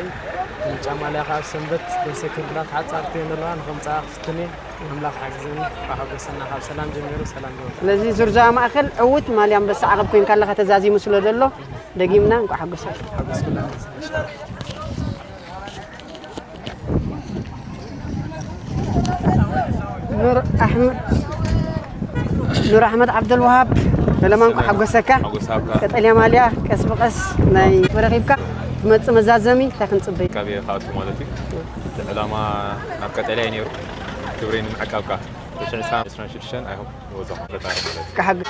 ጫማ ማልያ ካብ ሰንበት ተሰኪርላት ሓጻርቲ እየን ዘለዋ። ንኸምጻኣ ክፍትን እየ። ኣምላኽ ሓግዝኒ። እንኳዕ ሓጎሰና። ካብ ሰላም ጀሚሩ ሰላም ይወጽእ። ስለዚ ዙርዝዋ ማእከል ዕዉት ማልያ ኣንበሳ ዓቐብ ኮይንካ ኣለኻ ተዛዚሙ ስለ ዘሎ፣ ደጊምና እንኳዕ ሓጎሰካ። ሓጎስኩና። ኑር ኣሕመድ፣ ኑር ኣሕመድ ዓብደልዋሃብ፣ ፈለማ እንኳዕ ሓጎሰካ። ሓጎሳካ። ቀጠልያ ማልያ ቀስ ብቐስ ናይ ረኺብካ ትመጽእ መዛዘሚ እንታይ ክንጽበይ? ካብ እየ ክኣቱ ማለት እዩ። እቲ ዕላማ ናብ ቀጠልያ እዩ ነይሩ። ክብሪ ንምዕቃብካ። ተሽዕሳ ዕስራን ሽዱሽተን ኣይሆፕ ወዞ ፈጣሪ ማለት እዩ። ክሓግ-